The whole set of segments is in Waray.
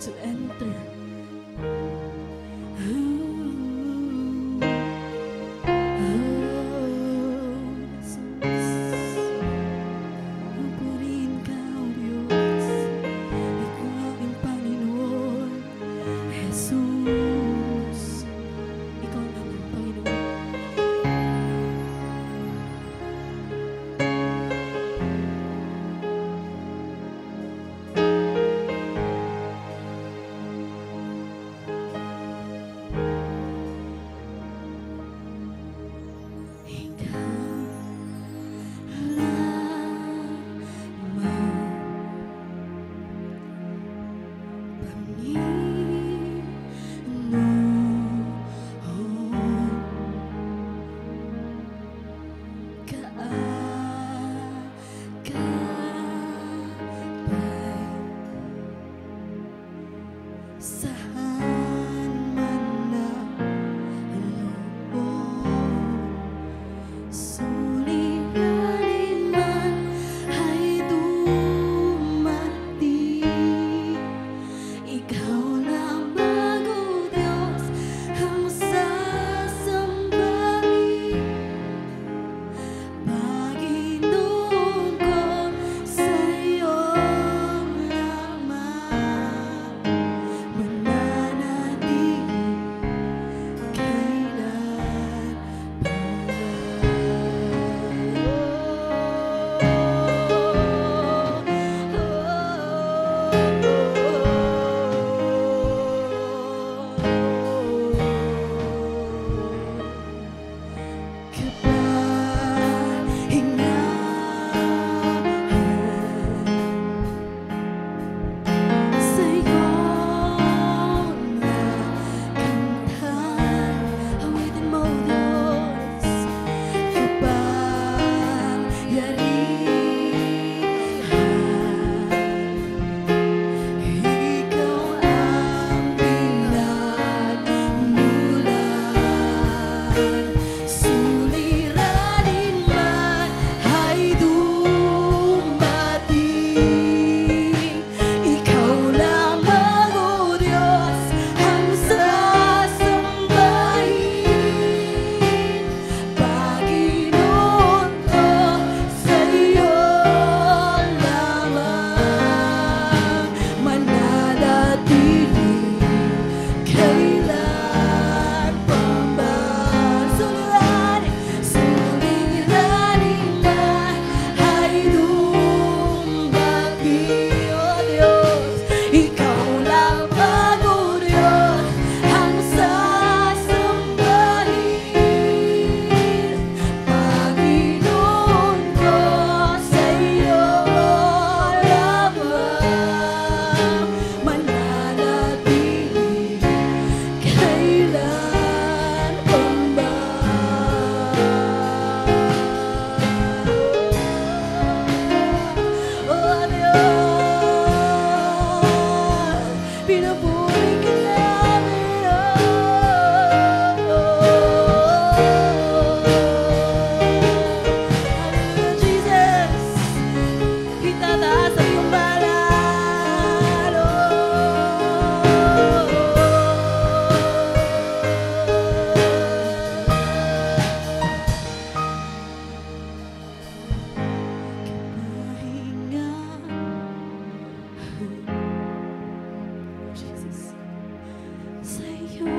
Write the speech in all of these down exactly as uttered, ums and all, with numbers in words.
to enter. Oh, oh, Jesus. Purihin ka, O Diyos. Ikaw an Panginoon. Jesus. Ikaw an amon Panginoon. Ikaw lamang, Panginoon. Kaagapay sa han man nga luon, suliranin man hay dumating. Ikaw lamang, O Diyos, an sasambahin. Panginoon ko, sa iyo lamang mananatili kailan pa man. Kapahingahan sa iyo nga kantahan. Awitin mo, O Diyos, kapangyarihan. Ikaw an pinagmulan, suliranin man hay dumating. Ikaw lamang, O Diyos, an sasambahin. Panginoon ko, sa iyo lamang mananatili kailan pa man. Suliranin, suliranin man hay dumating, O Diyos. Ikaw lamang, O Diyos, an sasambahin. Panginoon ko, sa iyo lamang mananatili kailan pa man. O Diyos, pinupuri ka namin, oh. Hallelujah, Jesus. Itataas ang iyong ngalan, oh. Kapahinga. Jesus. Sa iyo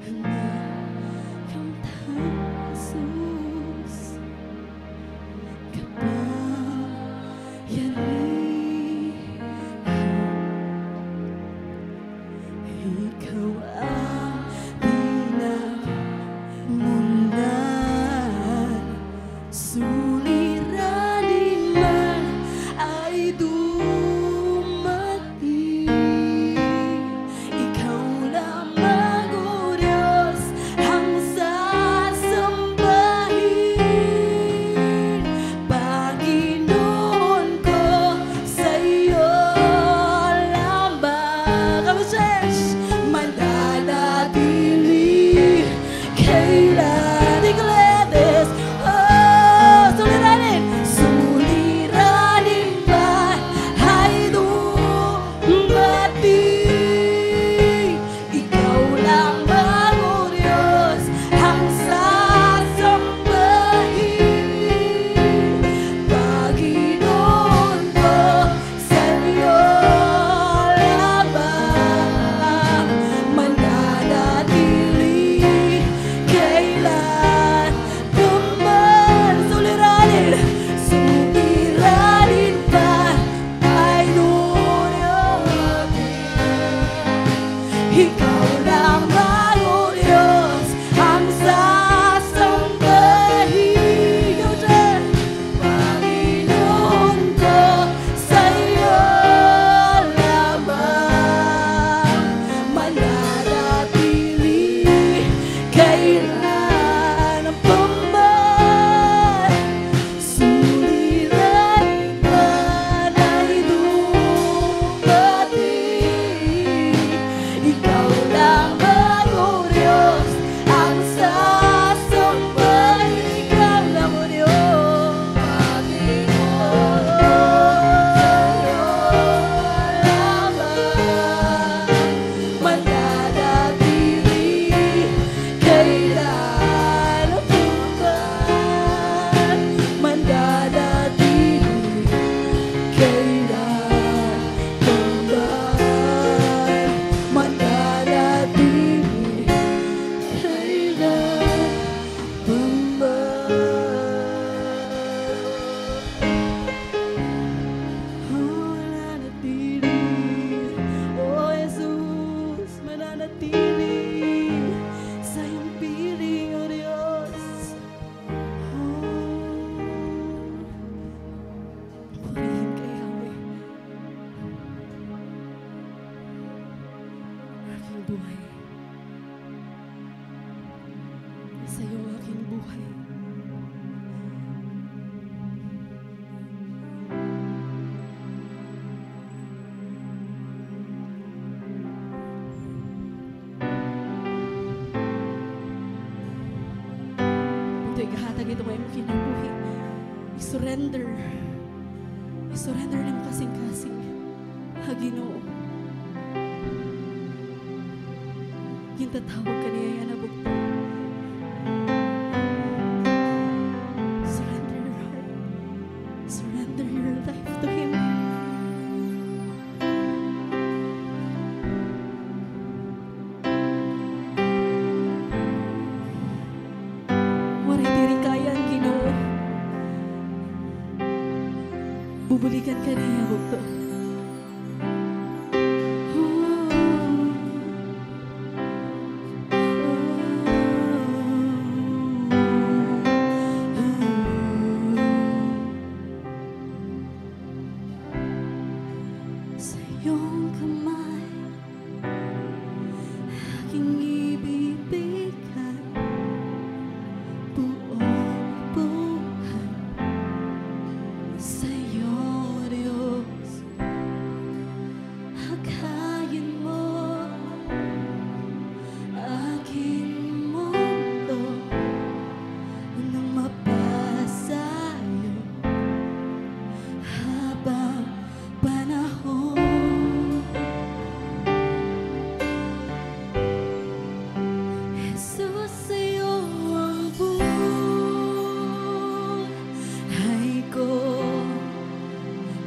na kamtahan, Jesus. Kapangyarihan. Ikaw an pinagmulan, suliranin man ay dumating. Ikaw lamang, O Diyos, an sasambahin. Panginoon ko, sa iyo lamang. Come on, church. Mananatili buhay. Sa iyo ang aking buhay. Bugto, igahatag ito nga imo kinabuhi. I-surrender. I-surrender an imo kasingkasing ha Ginoo. Gintatawag ka niya yana, bugto. Surrender your heart. Surrender your life to Him. Waray diri kaya an Ginoo. Bubuligan ka niya, bugto. Sa iyong kamay aking ibibigay, buong buhay sa iyo, Diyos. Hakayin mo aking mundo nang mapasa iyo habang panahon. Jesus, sa iyo ang buhay ko,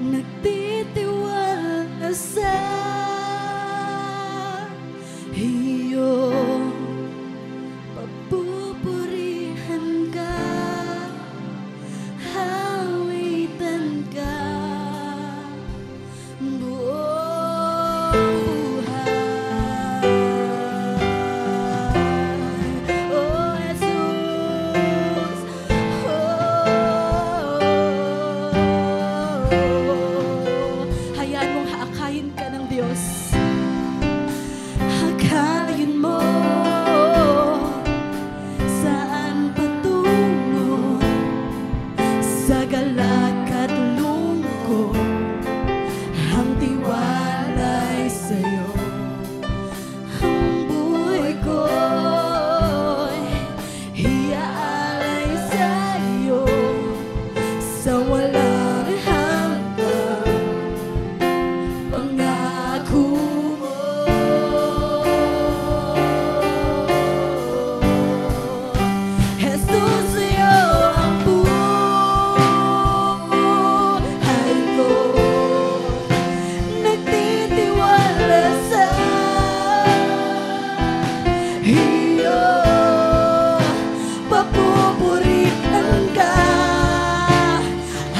nagtitiwala sa iyo. Papupurihan ka, awitan ka, buong buhay. O Jesus, o, hayaan mong haakayin ka ng Diyos. Hakayin mo saan patungo, sa galak at lungkot, ang tiwala'y sa iyo. Ang buhay ko'y iaalay sa iyo, sa walang hanggang pangako mo. Jesus, sa iyo ang buhay ko, nagtitiwala sa iyo, papupurihan ka,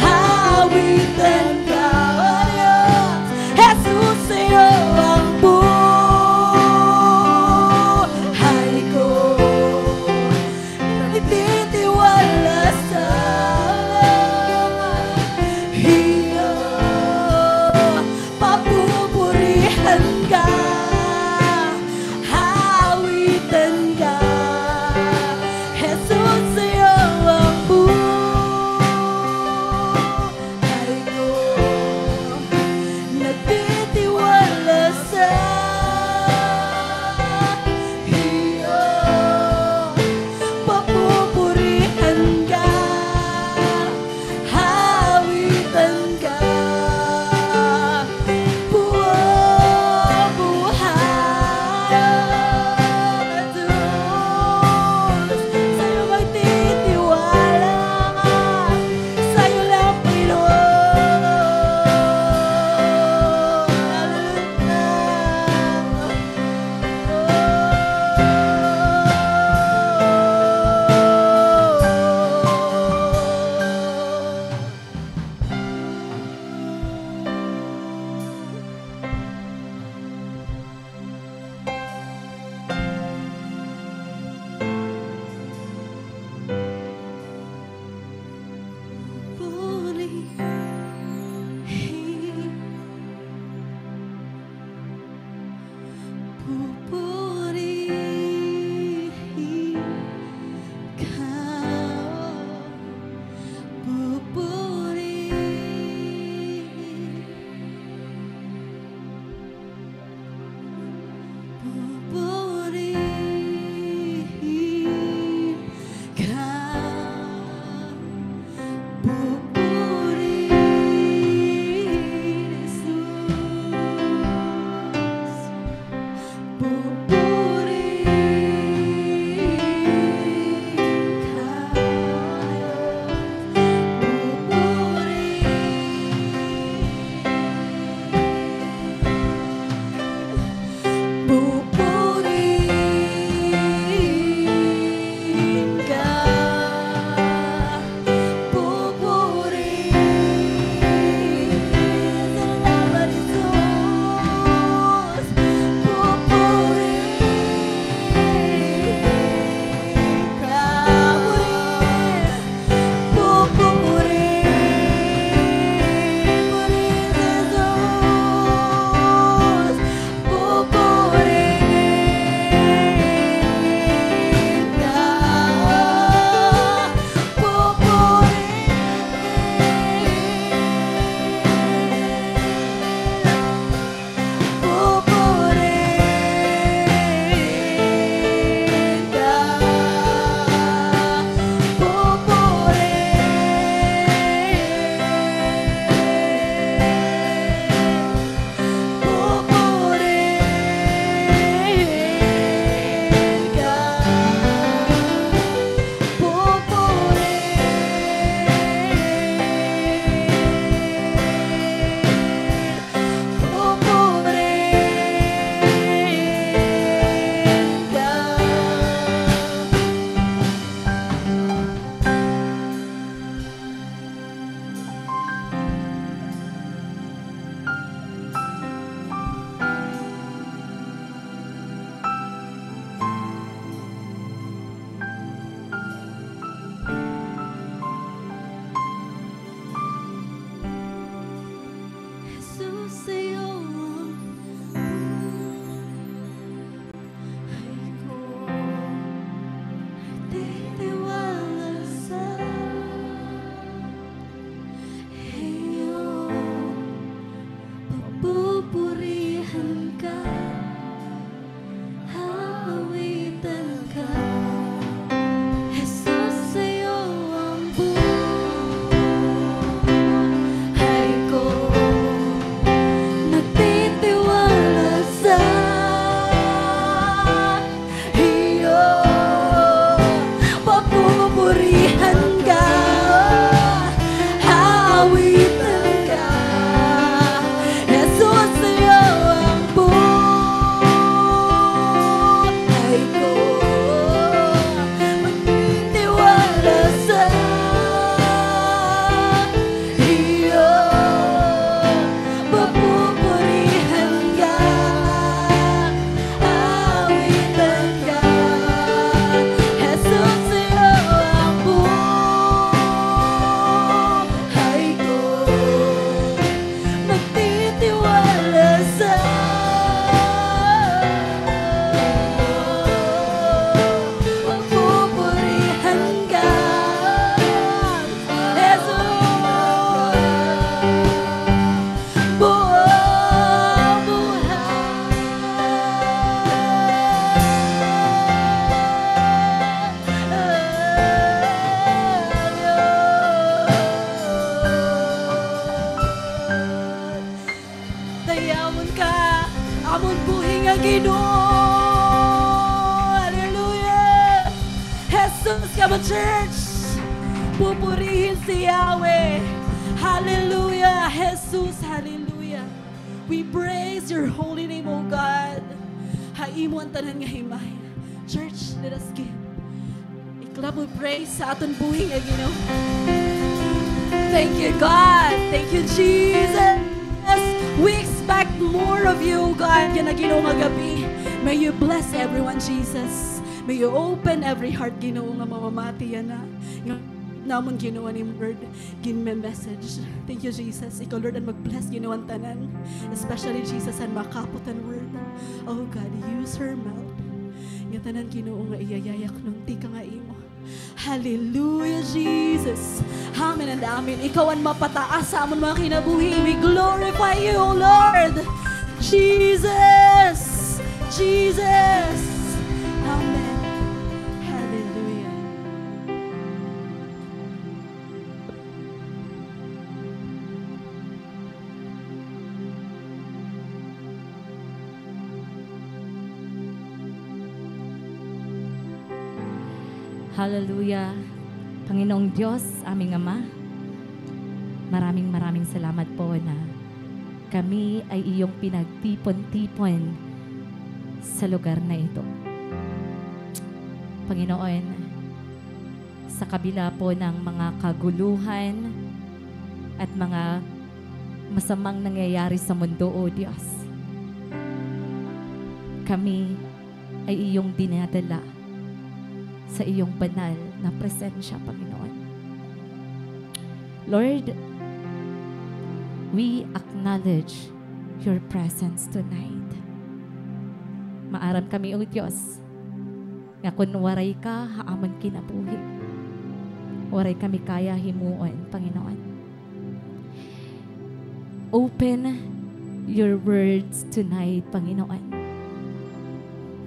awitan ka, o Diyos. Jesus, sa iyo ang buhay ko, nagtitiwala sa iyo, papupurihan ka, awitan ka. Jesus, sa iyo ang buhay ko, nagtitiwala sa iyo, papupurihan ka, awitan ka, buong buhay. Jesus, sa iyo magtitiwala, sa iyo lang, Panginoon. Hallelujah. Pupurihin ka, pupurihin. Salamat, Jesus. Pupurihin ka, pupurihin. Pupurihin, purihin, Jesus. Jesus, sa iyo ako nagtitiwala sa iyo. Papupurihan ka, aawitan ka. Jesus, sa iyo ang buhay ko. Nagtitiwala sa iyo, papupurihan ka, aawitan ka. Jesus, sa iyo ang buhay ko. Magtitiwala sa iyo, papupurihan ka, aawitan ka. Jesus, sa iyo ang buhay ko. Magtitiwala sa iyo, papupurihan ka. Jesus. Buhay, buhay. Dayawon ka, amon buhi nga Ginoo. Hallelujah. Jesus, come on, church. Pupurihin si Yahweh. Hallelujah. Jesus, hallelujah. We praise your holy name, O God. Ha imo an tanan nga himaya. Church, let us give. Clap of praise sa aton buhi nga Ginoo. Thank you, God. Thank you, Jesus. We expect more of you, O God, yana Ginoo nga gab-i. May you bless everyone, Jesus. May you open every heart, Ginoo, nga mamamati yana. Nga namon, Ginoo, an im word. Ginme-message. Thank you, Jesus. Ikaw, Lord, an mag-bless, Ginoo, han tanan. Especially, Jesus, an makapot han word. Oh, God, use her mouth. Nga tanan, Ginoo, nga iyayayak nun, tikang ha imo. Hallelujah, Jesus. Amen and amen. Ikaw an mapataas sa amon mga kinabuhi. We glorify you, O Lord. Jesus. Jesus. Amen. Hallelujah. Hallelujah. Panginoong Diyos, aming Ama, maraming, maraming salamat po na kami ay iyong pinagtipon-tipon sa lugar na ito. Panginoon, sa kabila po ng mga kaguluhan at mga masamang nangyayari sa mundo, O Diyos, kami ay iyong dinadala sa iyong banal na presensya, Panginoon. Lord, we acknowledge your presence tonight. Maaram kami, O Diyos, nga kun waray ka ha amon kinabuhi, waray kami kaya himuon, Panginoon. Open your words tonight, Panginoon.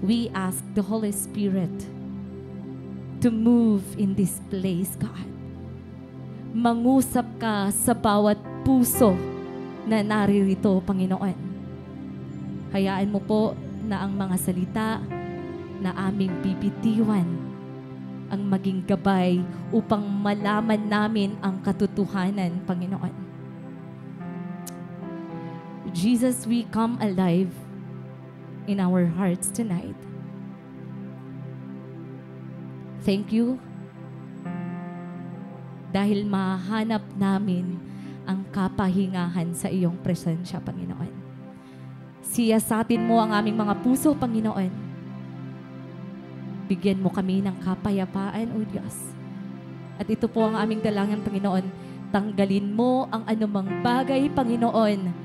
We ask the Holy Spirit to move in this place, God. Mangusap ka sa bawat puso na naririto, Panginoon. Hayaan mo po na ang mga salita na aming bibitiwan ang maging gabay upang malaman namin ang katotohanan, Panginoon. Jesus, we come alive in our hearts tonight. Thank you dahil mahanap namin ang kapahingahan sa iyong presensya, Panginoon. Siyasatin mo ang aming mga puso, Panginoon. Bigyan mo kami ng kapayapaan, O Diyos. At ito po ang aming dalangin, Panginoon. Tanggalin mo ang anumang bagay, Panginoon,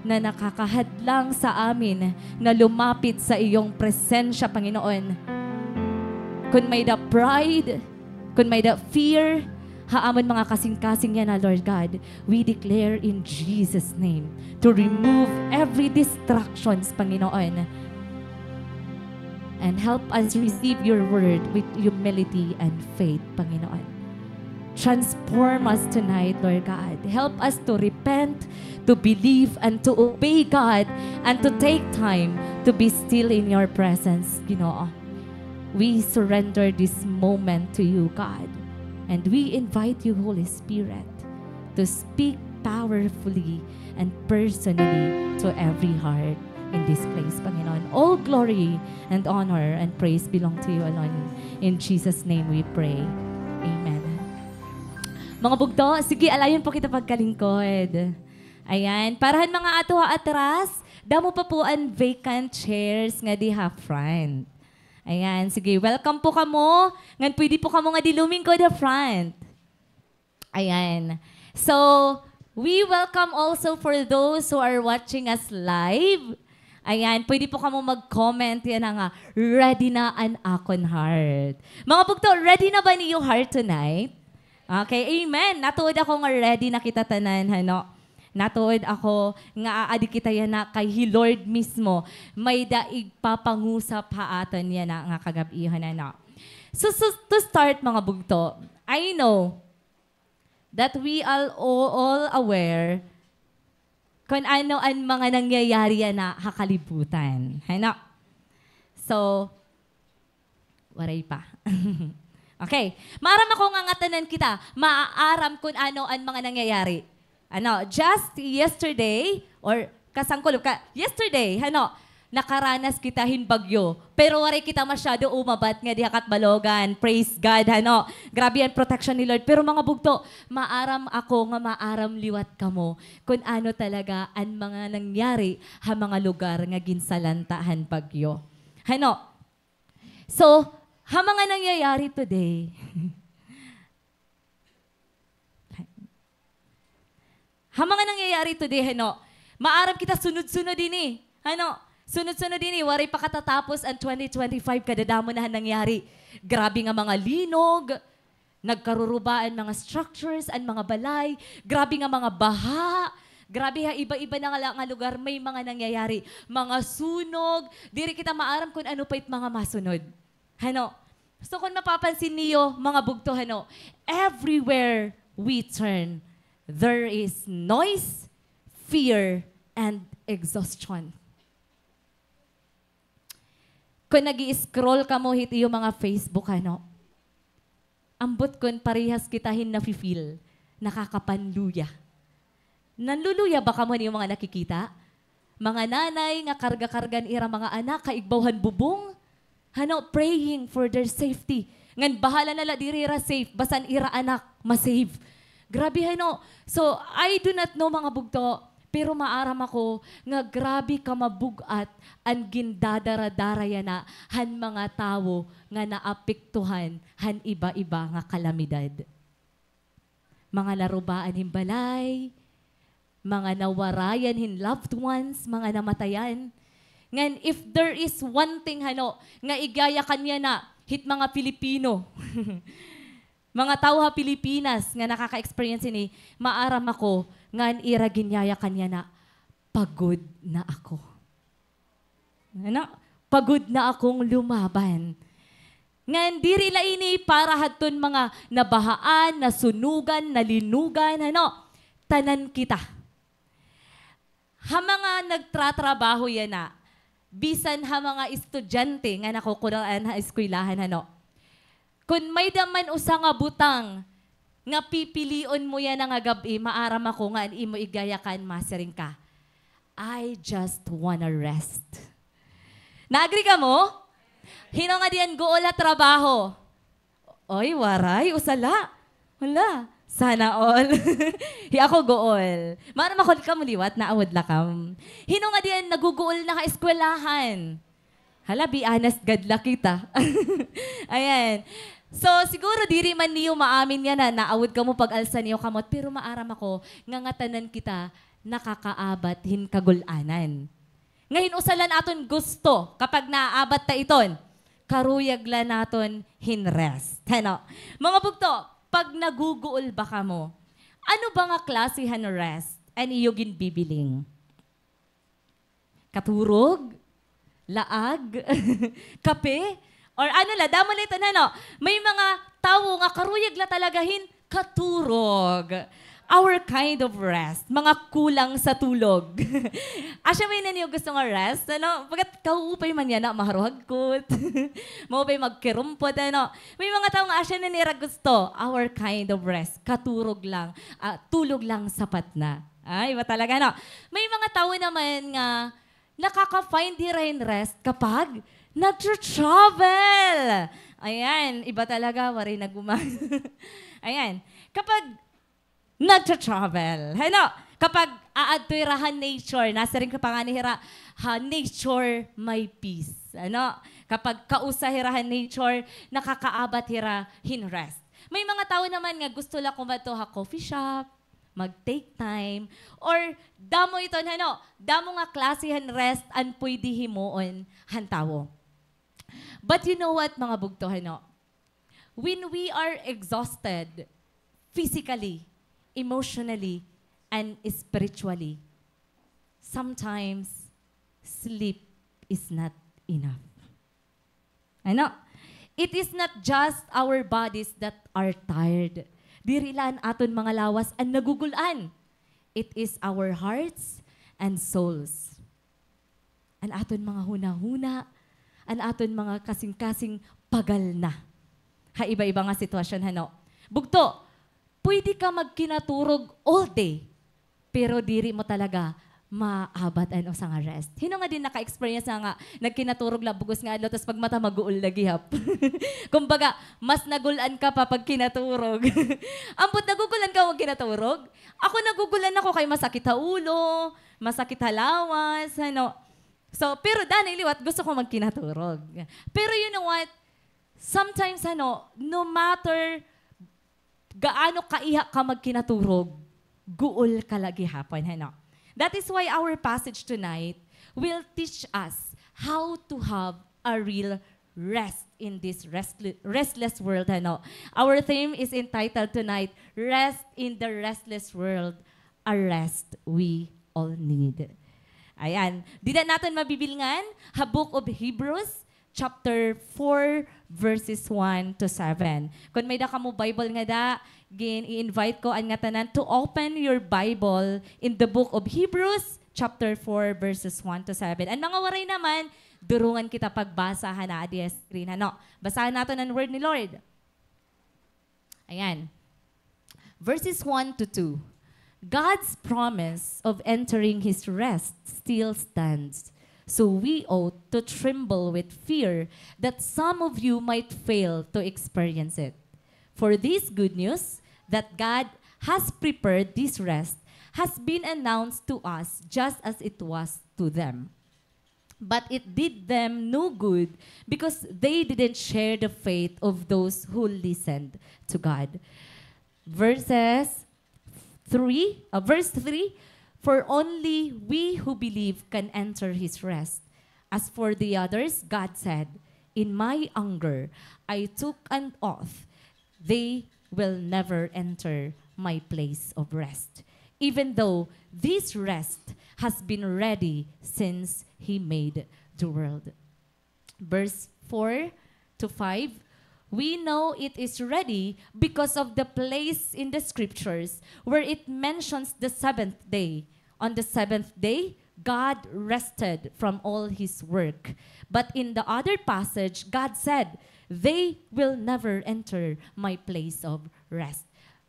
na nakakahadlang sa amin na lumapit sa iyong presensya, Panginoon. Kun may-ada pride, kun may-ada fear, ha amon mga kasingkasing yana, Lord God, we declare in Jesus' name to remove every distractions, Panginoon. And help us receive your word with humility and faith, Panginoon. Transform us tonight, Lord God. Help us to repent, to believe, and to obey, God, and to take time to be still in your presence, Ginoo. We surrender this moment to you, God, and we invite you, Holy Spirit, to speak powerfully and personally to every heart in this place, Panginoon. All glory and honor and praise belong to you alone. In Jesus' name we pray. Amen. Mga bugto, sige, alayon po kita pagkalingkod. Ayan. Para han mga ato ha atras, damo pa po an vacant chairs ngadi ha front. Ayan. Sige, welcome po kamo. Ngan pwede po kamo ngadi lumingkod ha front. Ayan. So, we welcome also for those who are watching us live. Ayan, pwede po kamo mag-comment yana nga, "Ready na an akon heart." Mga bugto, ready na ba an iyo heart tonight? Okay, amen. Natuod ako nga ready na kita tanan, hano? Natuod ako nga aadi kita yana kay hi Lord mismo may-ada igpapangusap ha aton yana nga kagab-ihon, hano? So, so, to start, mga bugto, I know that we are all, all aware kun ano an mga nangyayari yana ha kalibutan. Hano? So, waray pa. Okay. Maaram ako nga ngatanan kita, maaram kun ano an mga nangyayari. Ano, just yesterday, or kasangkol, ka, yesterday, hano, nakaranas kita hin bagyo. Pero waray kita masyado umabat ngadi ha Catbalogan. Praise God, hano. Grabe an protection ni Lord. Pero mga bugto, maaram ako nga maaram liwat kamo kun ano talaga an mga nangyari ha mga lugar nga ginsalanta han bagyo. Hano? So, ha mga nangyayari today, ha mga nangyayari today, hano, maaram kita sunod-sunod ini. Hano, sunod-sunod ini, waray pa katatapos an twenty twenty-five, kadadamo na han nangyari. Grabe nga mga linog, nagkaruruba an mga structures, an mga balay, grabe nga mga baha, grabe ha iba-iba na nga la-, nga lugar may mga nangyayari. Mga sunog, diri kita maaram kun ano pa it mga masunod. Hano? So, kun mapapansin niyo, mga bugto, hano, everywhere we turn, there is noise, fear, and exhaustion. Kun nag-i-scroll kamo hit iyo mga Facebook, hano, ambot kun parehas kita hin nafi-feel, nakakapanluya. Nanluluya ba kamo han iyo mga nakikita? Mga nanay nga karga-karga an ira mga anak kaigbaw han bubong, hano, praying for their safety. Ngan bahala na la diri hira safe, basta an ira anak ma-save. Grabe, hano. So, I do not know, mga bugto, pero maaram ako nga grabe kamabug-at an gindadara-dara yana han mga tawo nga naapektuhan han iba-iba nga kalamidad. Mga narubaan hin balay, mga nawarayan hin loved ones, mga namatayan. Ngan if there is one thing, hano, nga igyayakan yana hit mga Pilipino, mga tawo ha Pilipinas nga nakaka-experience hini, maaram ako nga an ira ginyayakan yana, "Pagod na ako." Ano? "Pagod na akong lumaban." Ngan diri la ini para hadton mga nabahaan, nasunugan, nalinugan, ano? Tanan kita. Ha mga nagtratrabaho yana, bisan ha mga estudyante nga nakukural-an ha eskwelahan, ano? Kon may-ada man usa nga butang nga pipilion mo yana nga gab-i, maaram ako nga an imo igyayakan, masiring ka, "I just wanna rest." Na-agree kamo? Hin-o ngadi an guol ha trabaho? Oy, waray, usa la. Hala, sana all. Hi ako guol. Maaram ako kamo liwat, naawod la kam. Hin-o ngadi an naguguol na ha eskwelahan? Hala, be honest gad la kita. Ayan. So, siguro diri man niyo maamin yana, naawod kamo pag-alsa niyo kamot, pero maaram ako nga ngatanan kita nakakaabat hin kagul-anan. Nga hin-usa la an aton gusto kapag naaabat ta iton, karuyag la naton hin rest. Heno? Mga bugto, pag naguguol ba kamo, ano ba nga klase han rest an iyo ginbibiling? Katurog? Laag? Kape? Or ano la, damo la iton, heno? May mga tawo nga karuyag la talaga hin katurog. Our kind of rest. Mga kulang sa tulog. Asya ba ini an iyo gusto nga rest? Ano? Bagat kaupay man yana, maharuhagkot. Maupay magkirumpot, ano? May mga tawo nga asya na nira gusto. Our kind of rest. Katurog lang. Ah, tulog lang sapat na. Ay, iba talaga, no? May mga tawo naman nga nakaka-find hira hin rest kapag nagtra-travel. Ayan, iba talaga, waray naguma-, ayan. Kapag nagtra-travel, heno? Kapag aadto hira ha nature, nasiring pa ngani hira, "Ha nature, may peace." Ano? Kapag kausa hira ha nature, nakakaabat hira hin rest. May mga tawo naman nga gusto la kumadto ha coffee shop, mag-take time, or damo iton, heno, damo nga klase han rest an pwede himuon han tawo. But you know what, mga bugto, heno? When we are exhausted physically, emotionally, and spiritually, sometimes sleep is not enough. Ano? It is not just our bodies that are tired. Diri la an aton mga lawas an nagugul-an. It is our hearts and souls. An aton mga hunahuna, an aton mga kasingkasing pagal na. Ha iba-iba nga sitwasyon, hano? Bugto, pwede ka magkinaturog all day. Pero diri mo talaga maabat an usa nga rest. Hin-o ngadi naka-experience na nga nagkinaturog la bug-os nga adlaw, tas pagmata maguol la gihap? Kumbaga, mas nagul-an ka pa pag kinaturog. Ambot, nagugul-an ka pag kinaturog? Ako, nagugul-an ako kay masakit ha ulo, masakit ha lawas, ano. So, pero danay liwat, gusto ko magkinaturog. Pero you know what? Sometimes, ano, no matter gaano kaiha ka magkinaturog, guol ka la gihapon, heno? That is why our passage tonight will teach us how to have a real rest in this restl-, restless world, heno? Our theme is entitled tonight, "Rest in the Restless World, a Rest We All Need." Ayan. Dida naton mabibilngan ha Book of Hebrews, chapter four, verses one to seven. Kon may-ada kamo Bible ngada, gin-i-invite ko an ngatanan to open your Bible in the book of Hebrews, chapter four, verses one to seven. An mga waray naman, durungan kita pagbasa han aadi ha screen, hano? Basahan naton an word ni Lord. Ayan. Verses one to two. God's promise of entering his rest still stands. So we ought to tremble with fear that some of you might fail to experience it. For this good news that God has prepared this rest has been announced to us just as it was to them. But it did them no good because they didn't share the faith of those who listened to God. Verses three, uh, verse three, "For only we who believe can enter his rest. As for the others," God said, "In my anger, I took an oath. They will never enter my place of rest, even though this rest has been ready since he made the world." Verse four to five, "We know it is ready because of the place in the scriptures where it mentions the seventh day. On the seventh day, God rested from all his work." But in the other passage, God said, "They will never enter my place of rest."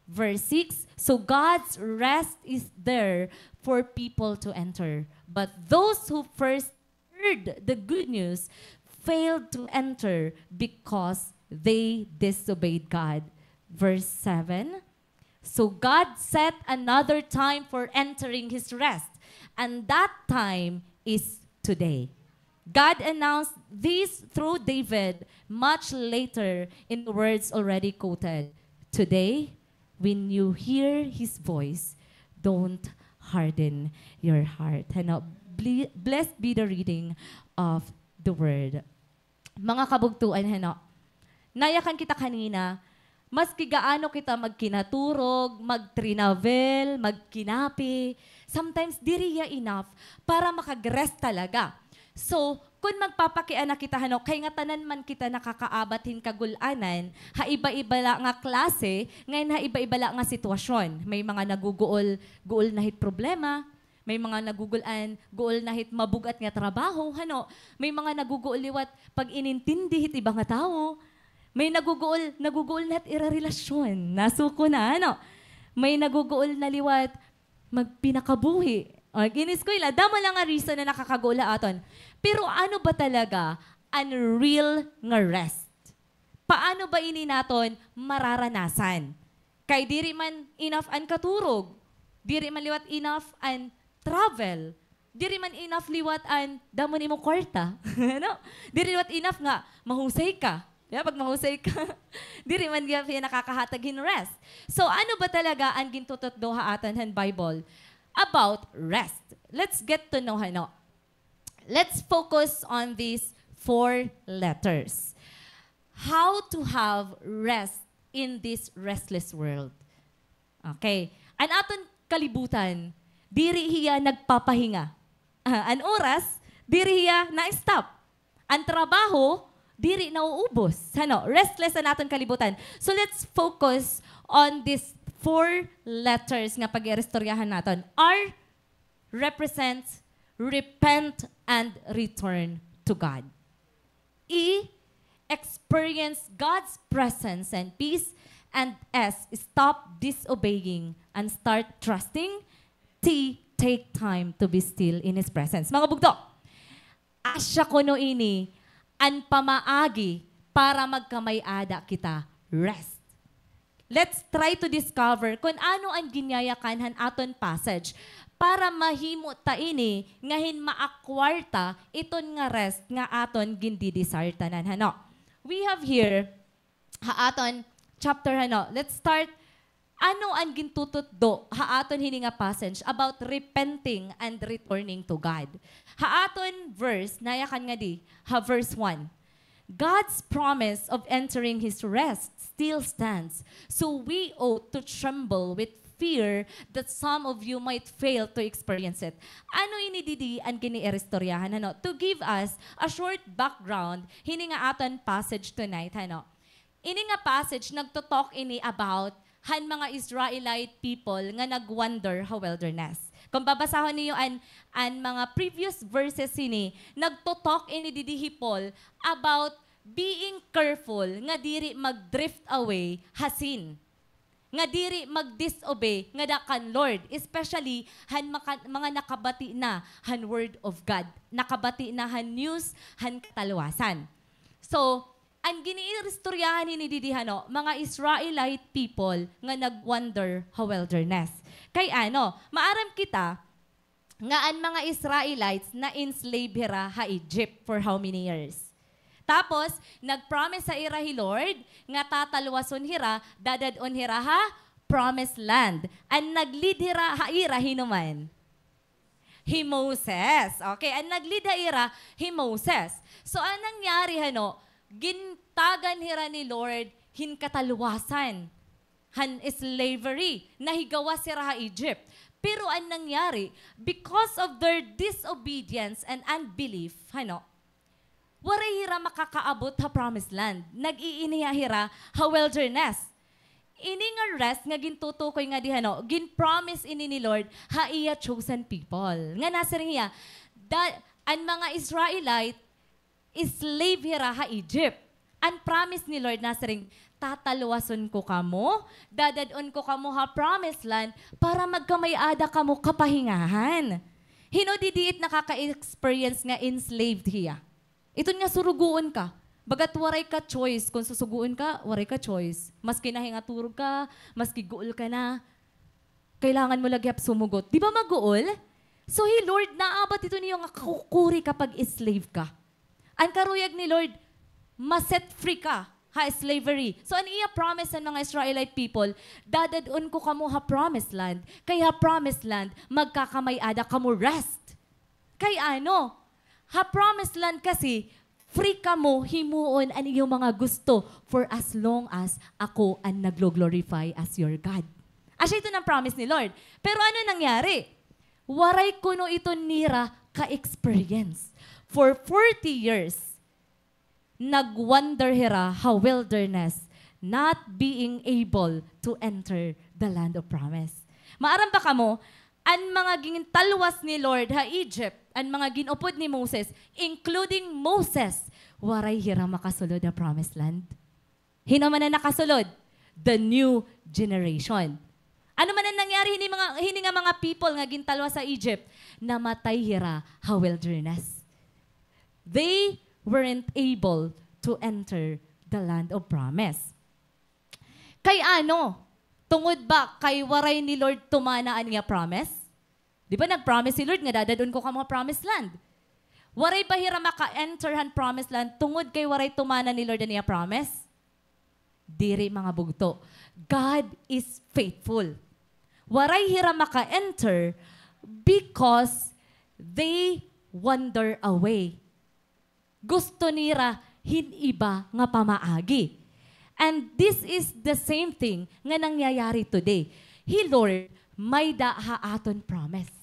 Verse six, "So God's rest is there for people to enter. But those who first heard the good news failed to enter because they disobeyed God." Verse seven, "So God set another time for entering his rest, and that time is today." God announced this through David much later in the words already quoted. "Today, when you hear his voice, don't harden your heart." Hano, ble-, blessed be the reading of the word. Mga kabugtuan, hano, nayakan kita kanina, maski gaano kita magkinaturog, magtrinavel, magkinapi, sometimes diri hiya enough para makag-rest talaga. So, kun magpapakiana kita, hano, kay ngatanan man kita nakakaabat hin kagul-anan, ha iba-iba la nga klase, ngan ha iba-iba la nga sitwasyon. May mga naguguol, guol na hit problema, may mga naguguol-an, guol na hit mabug-at nga trabaho, hano, may mga naguguol liwat pag-inintindi hit iba nga tawo, may naguguol, naguguol na hit ira relasyon, nasuko na, hano, may naguguol na liwat magpinakabuhi, mag-ineskwela, damo la nga reason na nakakaguol ha aton. Pero ano ba talaga an real nga rest? Paano ba ini naton mararanasan? Kay diri man enough an katurog, diri man liwat enough an travel, diri man enough liwat an damo nimo kwarta, no? Diri liwat enough nga mahusay ka. Di ba? Pag mahusay ka, diri man gihap hiya nakakahatag hin rest. So, ano ba talaga an gintututdo ha aton han Bible about rest? Let's get to know, hano. Let's focus on these four letters. How to have rest in this restless world. Okay. An aton kalibutan, diri hiya nagpapahinga. Ah, an oras, diri hiya na-stop. An trabaho, diri nauubos. Hano, restless an aton kalibutan. So let's focus on these four letters nga pag-iistoryahan naton. R represents repent and return to God. E, experience God's presence and peace. And S, stop disobeying and start trusting. T, take time to be still in His presence. Mga bugto, asya kuno ini an pamaagi para magkamay-ada kita rest. Let's try to discover kun ano an ginyayakan han aton passage para mahimo ta ini nga hin ma-acquire ta iton nga rest nga aton gindidesire tanan, hano. We have here ha aton chapter, hano. Let's start. Ano an gintututdo ha aton hini nga passage about repenting and returning to God? Ha aton verse, nayakan ngadi, ha verse one. God's promise of entering His rest still stands, so we ought to tremble with fear that some of you might fail to experience it. Ano ini didi an giniiristoryahan, hano? To give us a short background hini nga aton passage tonight, hano? Ini nga passage, nagto-talk ini about han mga Israelite people nga nag-wander ha wilderness. Kung babasahon niyo an, an mga previous verses hini, nagto-talk ini didi hi Paul about being careful nga diri mag-drift away ha sin. nga diri mag-disobey ngada kan Lord, especially han maka-, mga nakabati na han Word of God, nakabati na han news han katalwasan. So, an giniiristoryahan hini didi, ano, mga Israelite people nga nag-wander ha wilderness. Kay ano, maaram kita, nga an mga Israelites na-enslave hira ha Egypt for how many years? Tapos, nag-promise ha ira hi Lord nga tatalwason hira, dadad-on hira ha promised land. An nag-lead hira ha ira, hin-o man? Hi Moses. Okay, an nag-lead ha ira, hi Moses. So, an nangyari, hano, gintagan hira ni Lord hin katalwasan han slavery, nahigawas hira ha Egypt. Pero an nangyari, because of their disobedience and unbelief, hano, waray hira makakaabot ha promised land. Nag-iiniha hira ha wilderness. Ini nga rest nga gintutukoy ngadi, hano, gin-promise ini ni Lord ha iya chosen people. Nga nasiring hiya, da-, an mga Israelite, slave hira ha Egypt. An promise ni Lord nasiring, "Tatalwason ko kamo, dadad-on ko kamo ha promised land para magkamay-ada kamo kapahingahan." Hin-o didi it nakaka-experience nga enslaved hiya? Iton nga surugoon ka. Bagat waray ka choice. Kon susugoon ka, waray ka choice. Maski nahingaturog ka, maski guol ka na, kailangan mo la gihap sumugot. Di ba maguol? So, hi Lord, naabat iton iyo nga kakukuri kapag slave ka. An karuyag ni Lord, ma-set free ka ha slavery. So, an iya promise han mga Israelite people, "Dadad-on ko kamo ha promised land, kay ha promised land, magkakamay-ada kamo rest." Kay ano? Ha promised land kasi, free kamo himuon an iyo mga gusto for as long as ako an naglo-glorify as your God. Asya iton an promise ni Lord. Pero ano nangyari? Waray kuno iton nira ka-experience. For forty years, nag-wander hira ha wilderness, not being able to enter the land of promise. Maaram ba kamo, an mga gintalwas ni Lord ha Egypt, an mga gin-upod ni Moses, including Moses, waray hira makasulod ha promised land. Hin-o man an nakasulod? The new generation. Ano man an nangyari hini mga, hini nga mga people nga gintalwas ha Egypt? Namatay hira ha wilderness. They weren't able to enter the land of promise. Kay ano? Tungod ba kay waray ni Lord tumana an iya promise? Di ba nag-promise si Lord nga dadad-on ko kamo ha promised land? Waray ba hira maka-enter han promised land tungod kay waray tumana ni Lord an iya promise? Diri, mga bugto. God is faithful. Waray hira maka-enter because they wander away. Gusto nira hin iba nga pamaagi. And this is the same thing nga nangyayari today. Hi Lord, may-ada ha aton promise.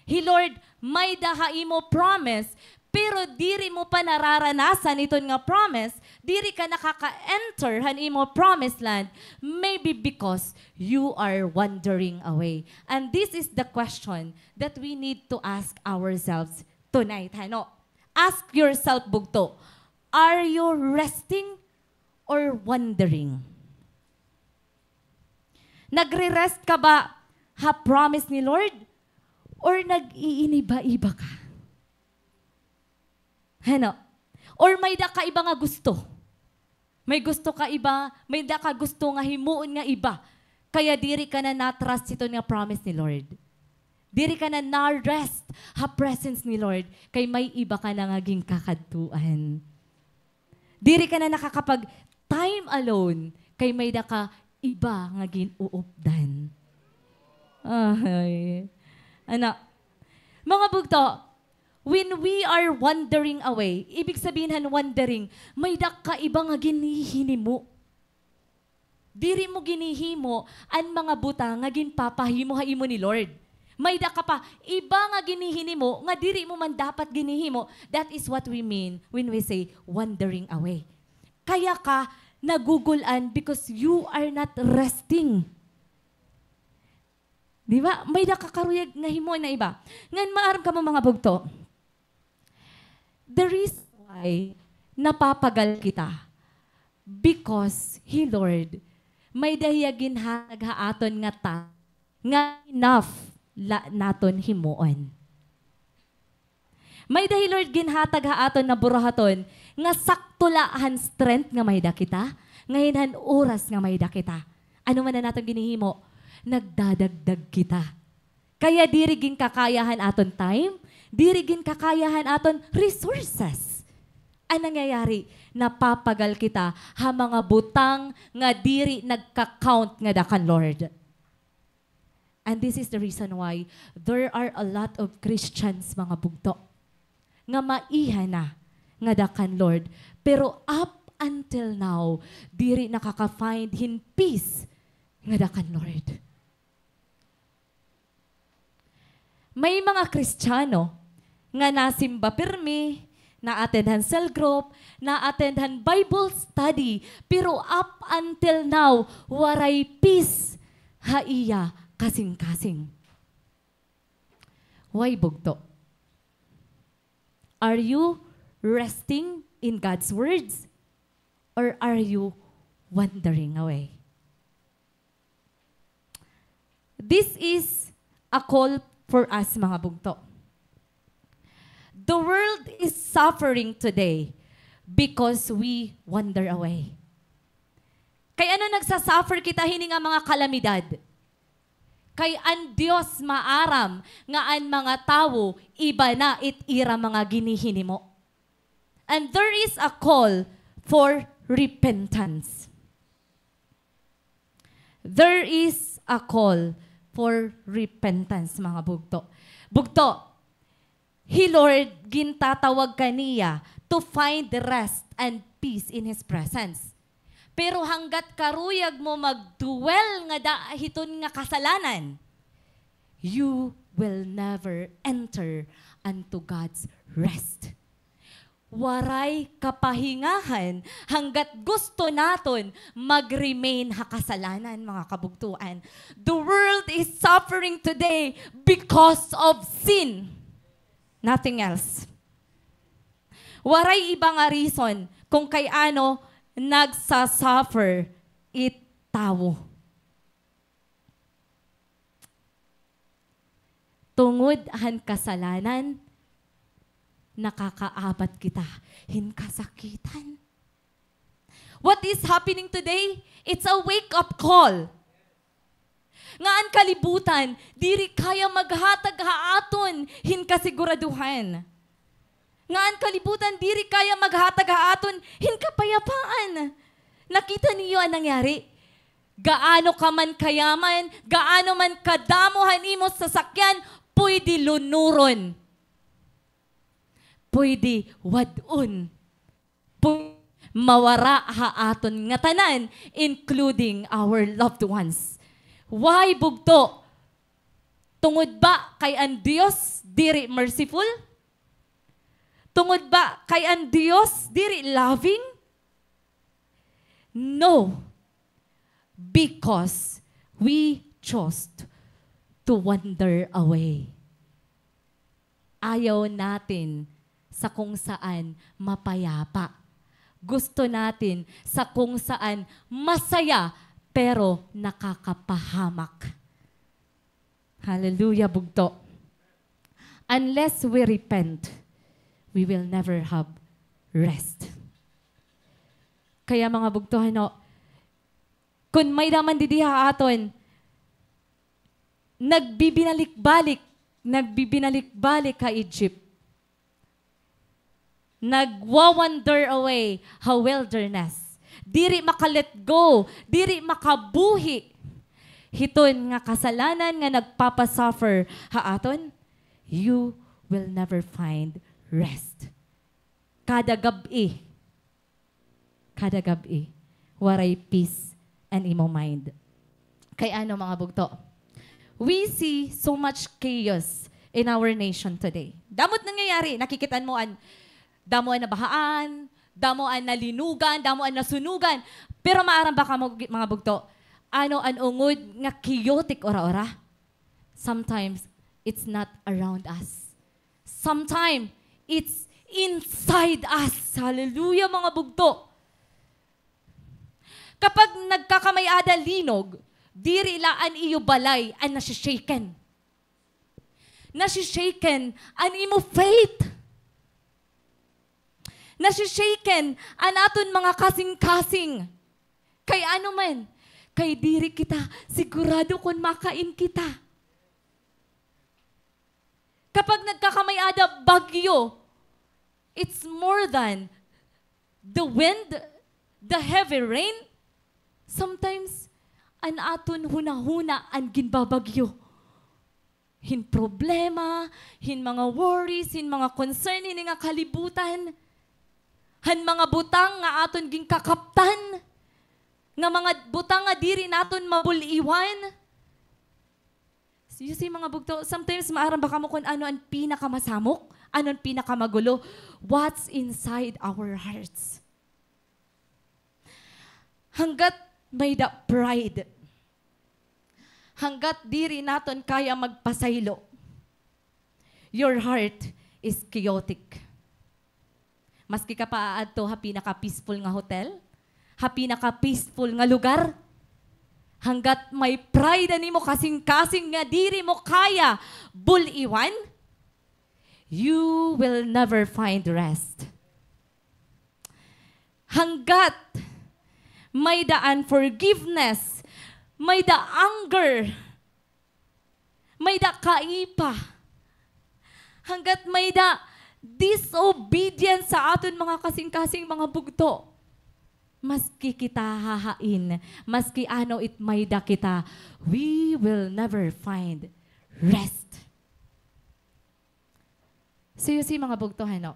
Hi Lord, may-ada ha imo promise, pero diri mo pa nararanasan iton nga promise, diri ka nakaka-enter han imo promised land, maybe because you are wandering away. And this is the question that we need to ask ourselves tonight, hano? Ask yourself, bugto, are you resting or wandering? Nagre-rest ka ba ha promise ni Lord? Or nag-iiniba-iba ka? Hano? Or may-ada ka iba nga gusto? May gusto ka iba, may-ada ka gusto nga himuon nga iba. Kaya diri ka na na-trust hiton nga promise ni Lord. Diri ka na na-rest ha presence ni Lord. Kay may iba ka na nga ginkakadtuan. Diri ka na nakakapag-time alone kay may-ada ka iba nga gin-uupdan. Ay. Ana, mga bugto, when we are wandering away, ibig sabihin han wandering, may-ada ka iba nga ginihinimo. Diri mo ginhihimo an mga butang nga ginpapahimo ha imo ni Lord. May-ada ka pa iba nga ginihinimo nga diri mo man dapat ginhihimo. That is what we mean when we say wandering away. Kaya ka nagugul-an because you are not resting. Di ba? May-ada ka karuyag nga himoon na iba. Ngan maaram kamo, mga bugto. The reason why napapagal kita, because hi Lord, May-ada hiya ginhatag ha aton nga ta-, nga enough la naton himuon. May-ada hi Lord ginhatag ha aton nga buruhaton nga sakto la han strength nga may-ada kita, ngahin han oras nga may-ada kita. Ano man an aton ginhihimo, nagdadagdag kita. Kaya diri ginkakaya han aton time, diri ginkakaya han aton resources. An nangyayari, napapagal kita ha mga butang nga diri nagka-count ngada kan Lord. And this is the reason why there are a lot of Christians, mga bugto, nga maiha na ngada kan Lord, pero up until now, diri nakaka-find hin peace ngada kan Lord. May mga Kristiyano nga nasimba pirmi, na-attend han cell group, na-attend han Bible study, pero up until now, waray peace ha iya kasingkasing. Why, bugto? Are you resting in God's words, or are you wandering away? This is a call for us, mga bugto. The world is suffering today because we wander away. Kay ano nagsasuffer kita hini nga mga kalamidad? Kay an Dios maaram nga an mga tawo iba na it ira mga ginihinimo. And there is a call for repentance. There is a call for repentance, mga bugto. Bugto, hi Lord, gintatawag ka niya to find rest and peace in His presence. Pero hanggat karuyag mo mag-dwell ngada hiton nga kasalanan, you will never enter unto God's rest. Waray kapahingahan hanggat gusto naton mag-remain ha kasalanan, mga kabugtoan. The world is suffering today because of sin. Nothing else. Waray iba nga reason kung kay ano nagsasuffer it tawo. Tungod han kasalanan, nakakaabat kita hin kasakitan. What is happening today? It's a wake-up call. Nga an kalibutan, diri kaya maghatag ha aton hin kasiguraduhan. Nga an kalibutan diri kaya maghatag ha aton hin kapayapaan. Nakita niyo an nangyari? Gaano ka man kayaman, gaano man kadamo han imo sasakyan, pwede lunuron. Pwede wad-on. Pwede mawara ha aton ngatanan, including our loved ones. Why, bugto? Tungod ba kay an Dios diri merciful? Tungod ba kay an Dios diri loving? No, because we chose to wander away. Ayaw natin sa kung saan mapayapa. Gusto natin sa kung saan masaya pero nakakapahamak. Hallelujah, bugto. Unless we repent, we will never have rest. Kaya, mga bugto, ano, kun may-ada man didi ha aton, nagbibinalik-balik, nagbibinalik-balik ha Egypt. Nagwa-wander away ha wilderness. Diri maka-let go, diri makabuhi hiton nga kasalanan nga nagpapa-suffer ha aton. You will never find rest. Kada gab-i, kada gab-i, waray peace an imo mind. Kay ano, mga bugto? We see so much chaos in our nation today. Damo it nangyayari. Nakikit-an mo an, damo an nabahaan, damo an nalinugan, damo an nasunugan. Pero maaram ba kamo, mga bugto, ano an ungod nga chaotic ora-ora? Sometimes, it's not around us. Sometimes, it's inside us. Hallelujah, mga bugto. Kapag nagkakamay-ada linog, diri la an iyo balay an nasishaken. Nasishaken an imo faith. Nasishaken an aton mga kasingkasing. Kay ano man, kay diri kita sigurado kon makain kita. Kapag nagkakamay-ada bagyo, it's more than the wind, the heavy rain. Sometimes, an aton hunahuna an ginbabagyo. Hin problema, hin mga worries, hin mga concern, hini nga kalibutan. Han mga butang nga aton ginkakaptan, nga mga butang nga diri naton mabul-iwan. So, you see, mga bugto, sometimes maaram ba kamo kon ano an pinakamasamok? Ano an pinakamagulo? What's inside our hearts? Hanggat may-da pride, hanggat diri naton kaya magpasaylo, your heart is chaotic. Maski ka pa aadto ha pinaka-peaceful nga hotel, ha pinaka-peaceful nga lugar, hanggat may pride an imo kasingkasing nga diri mo kaya bul-iwan, you will never find rest. Hanggat may-da unforgiveness, may-da anger, may-da kaipa, hanggat may-da disobedience sa aton mga kasingkasing, mga bugto, maski kita hahain, maski ano it may-da kita, we will never find rest. So you see, mga bugto, hano?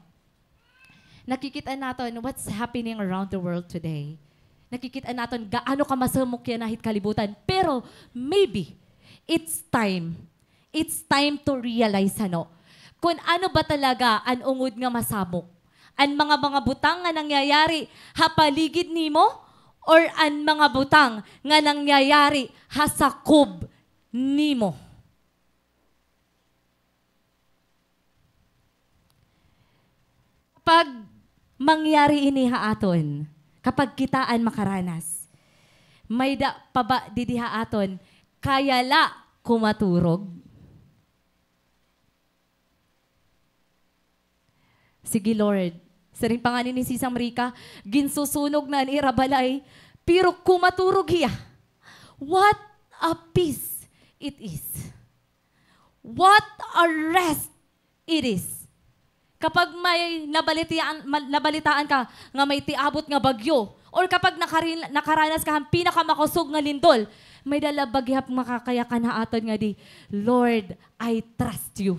Nakikita naton what's happening around the world today. Nakikita naton gaano kamasamok yana hit kalibutan. Pero maybe, it's time. It's time to realize, hano? Kon ano ba talaga an ungod nga masamok. An mga, mga butang nga nangyayari ha paligid nimo or an mga butang nga nangyayari ha sakob nimo. Kapag mangyari ini ha aton, kapag kita an makaranas, may-da pa ba didi ha aton, kaya la kumaturog? Sige, Lord. Siring pa ngani ni Sisang Rica, ginsusunog na an ira balay, pero kumaturog hiya. What a peace it is. What a rest it is. Kapag may nabalitaan, ma-, nabalitaan ka nga may tiabot nga bagyo, or kapag nakari-, nakaranas ka han pinakamakusog nga lindol, may-da la ba gihap makakayakan ha aton nga di, "Lord, I trust you.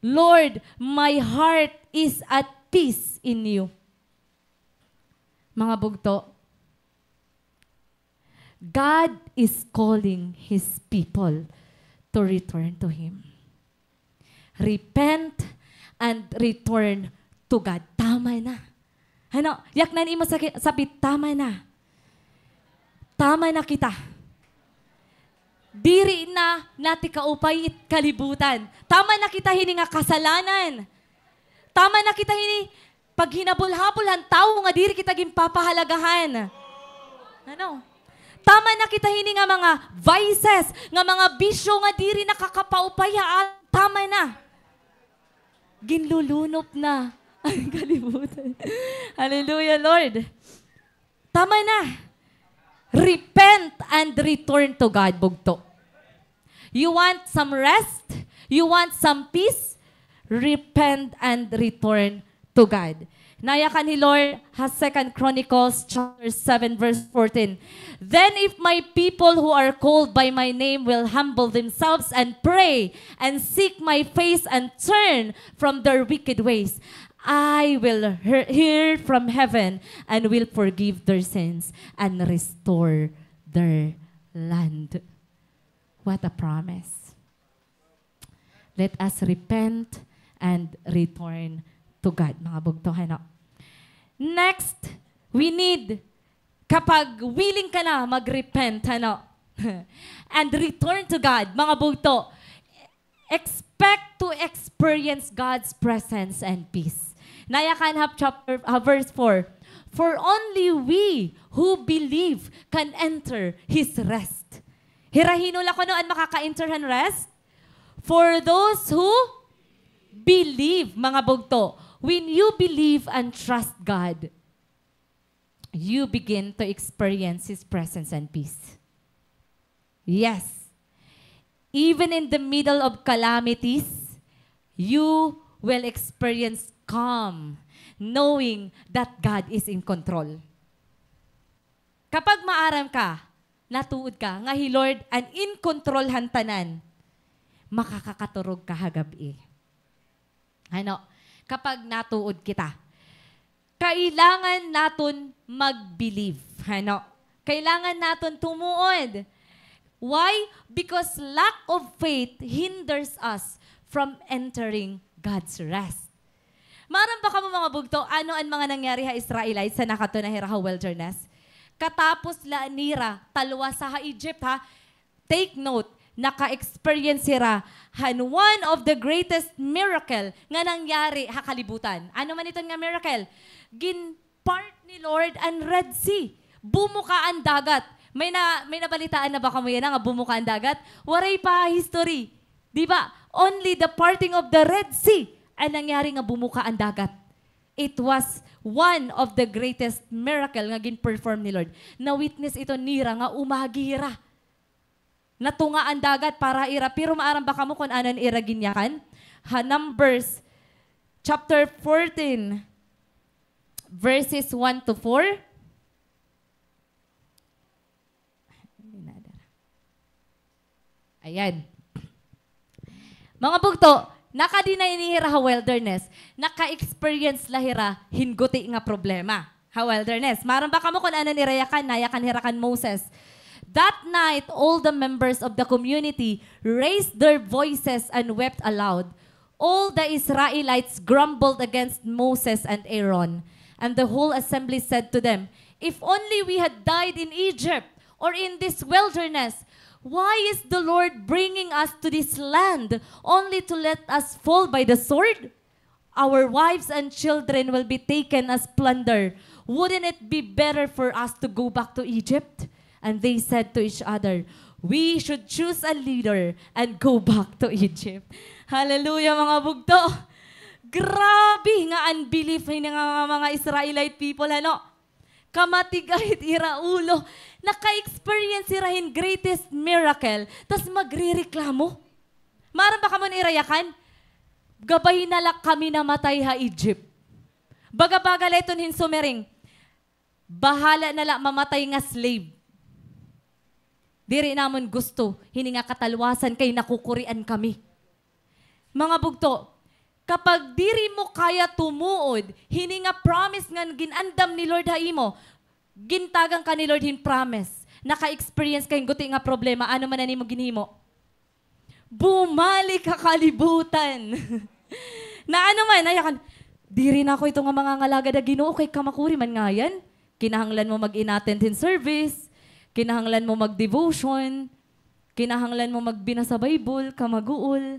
Lord, my heart is at peace in you." Mga bugto, God is calling His people to return to Him. Repent and return to God. Tama na. Ano, yaknan imo sa ki-, sabi, "Tama na. Tama na kita. Diri na nati kaupay it kalibutan. Tama na kita hini nga kasalanan. Tama na kita hini paghinabol-habol han tawo nga diri kita ginpapahalagahan. Ano? Tama na kita hini nga mga vices, nga mga bisyo nga diri nakakapaupay ha at-, tama na. Ginlulunop na an kalibutan." Hallelujah, Lord. Tama na. Repent and return to God, bugto. You want some rest? You want some peace? Repent and return to God. Nayakan hi Lord ha Second Chronicles chapter seven, verse fourteen. "Then if my people who are called by my name will humble themselves and pray and seek my face and turn from their wicked ways, I will hear, hear from heaven and will forgive their sins and restore their land." What a promise. Let us repent and return to God, mga bugto, hano? Next, we need, kapag willing ka na mag-repent, hano? And return to God, mga bugto, expect to experience God's presence and peace. Nayakan ha chapter, ha verse four, For only we who believe can enter His rest. Hira hin-o la kuno an makaka-enter han rest? For those who believe, mga bugto. When you believe and trust God, you begin to experience His presence and peace. Yes. Even in the middle of calamities, you will experience calm, knowing that God is in control. Kapag maaram ka, natuod ka, nga hi Lord an in control han tanan, makakakaturog ka ha gab-i. Ano? Kapag natuod kita. Kailangan naton mag-believe. Ano? Kailangan naton tumuod. Why? Because lack of faith hinders us from entering God's rest. Maaram ba kamo, mga bugto, ano an mga nangyari ha Israelites ha nakadto na hira ha wilderness? Katapos la nira talwasa ha Egypt, ha? Take note, naka-experience hira han one of the greatest miracle nga nangyari ha kalibutan. Ano man iton nga miracle? Gin-part ni Lord an Red Sea. Bumuka an dagat. May na, may nabalitaan na ba kamo yana nga bumuka an dagat? Waray pa history. Di ba? Only the parting of the Red Sea an nangyari nga bumuka an dagat. It was one of the greatest miracle nga gin-perform ni Lord. Na-witness ito nira nga umagi hira. Natunga an dagat para ira. Pero maaram ba kamo kon ano an ira ginyakan? Ha Numbers chapter fourteen, verses one to four. Ayan. Mga bugto, nakadi na ini hira ha wilderness, naka-experience la hira hin guti nga problema ha wilderness. Maaram ba kamo kon ano an ira yakan? Nayakan hira kan Moses. That night, all the members of the community raised their voices and wept aloud. All the Israelites grumbled against Moses and Aaron, and the whole assembly said to them, "If only we had died in Egypt or in this wilderness. Why is the Lord bringing us to this land only to let us fall by the sword? Our wives and children will be taken as plunder. Wouldn't it be better for us to go back to Egypt?" And they said to each other, "We should choose a leader and go back to Egypt." Hallelujah, mga bugto. Grabe nga unbelief hini nga mga Israelite people, ano? Kamatig-a hit ira ulo. Naka-experience hira hin greatest miracle, tas magrereklamo. Maaram ba kamo an ira yakan? Gabay na la kami namatay ha Egypt. Baga-baga la iton hin sumiring, "Bahala na la mamatay nga slave. Diri namon gusto hini nga katalwasan kay nakukurian kami." Mga bugto, kapag diri mo kaya tumuod hini nga promise nga gin-andam ni Lord ha imo, gintagan ka ni Lord hin promise, naka-experience ka hin guti nga problema, ano man an imo ginhimo? Bumalik ha kalibutan. Na ano man, ayakan, "Diri na ako ito nga mangangalagad ha Ginoo kay kamakuri man ngayan." Kinahanglan mo mag-inattend hin service, kinahanglan mo mag-devotion, kinahanglan mo magbinasa Bible, kamaguol,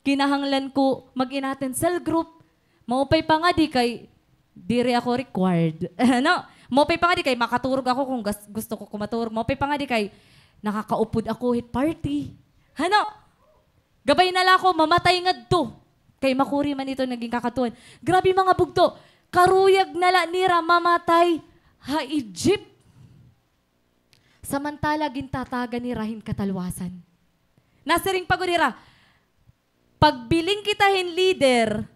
kinahanglan ko mag-inattend cell group. Maupay pa nga di kay diri ako required. Ano? Maupay pa nga di kay makaturog ako kon gas-, gusto ko kumaturog. Maupay pa nga di kay nakakaupod ako hit party. Ano? Gabay na la ako mamatay ngadto. Kay makuri man ito naging kakatuan. Grabe, mga bugto. Karuyag na la nira mamatay ha Egypt. Samantala, gintatagan nira hin katalwasan. Nasiring pa gud hira, "Pagbiling kita hin leader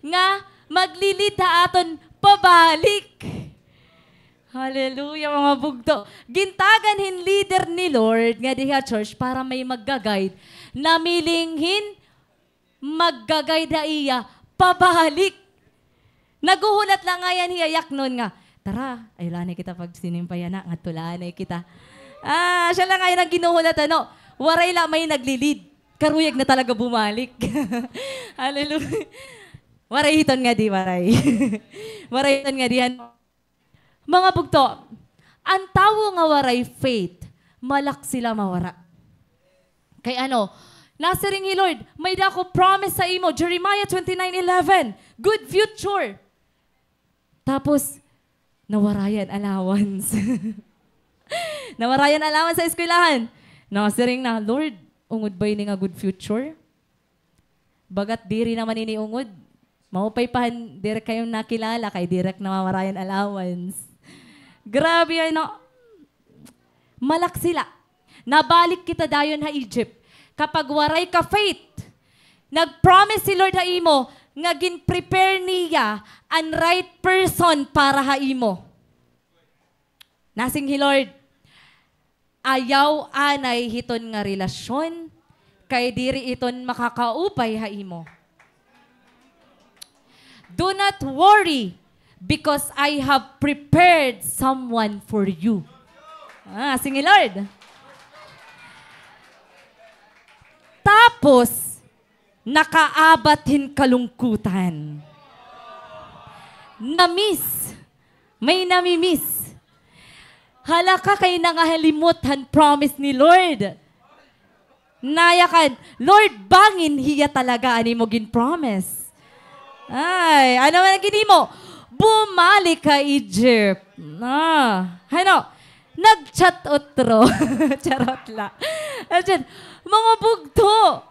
nga magli-lead ha aton pabalik." Hallelujah, mga bugto. Gintagan hin leader ni Lord ngadi ha church para may magga-guide. Namiling hin magga-guide ha iya pabalik. Naghuhulat la ngayan hiya yaknon nga, "Tara, ay, la anay kita pagsinimba yana, ngadto la anay kita." Ah, siya la ngayan an ginhuhulat, ano? Waray la may nagli-lead. Karuyag na talaga bumalik. Hallelujah. Waray hiton ngadi, waray. Waray hiton ngadi, ano? Mga bugto, an tawo nga waray faith, malaksi la mawara. Kay ano, nasiring hi Lord, "May-ada ako promise ha imo," Jeremiah twenty-nine eleven, "Good future." Tapos, nawarayan allowance. Nawarayan allowance sa eskwelahan. Nasiring na, "Lord, ungod ba ini nga good future? Bagat diri naman ini ungod. Maupay pa han diri kayo nakilala kay diri ak nawawarayan allowance." Grabe, ano? Malak sila. Nabalik kita dayon ha Egypt. Kapag waray ka faith, nag-promise si Lord ha imo nga gin-prepare niya an right person para ha imo. Nasiring hi Lord, "Ayaw anay hiton nga relasyon, kay diri iton makakaupay ha imo." "Do not worry, because I have prepared someone for you." Ah, sige, Lord. Tapos, nakaabat hin kalungkutan. Na-miss. May nami-miss. Hala ka kay nangahalimot han promise ni Lord. Nayakan, "Lord, bangin hiya talaga an imo gin-promise." Ay, ano man an ginhimo? Bumalik ha Egypt. Ah, ano? Nag-chat utro. Charot la. Nag-chat. Mga bugto.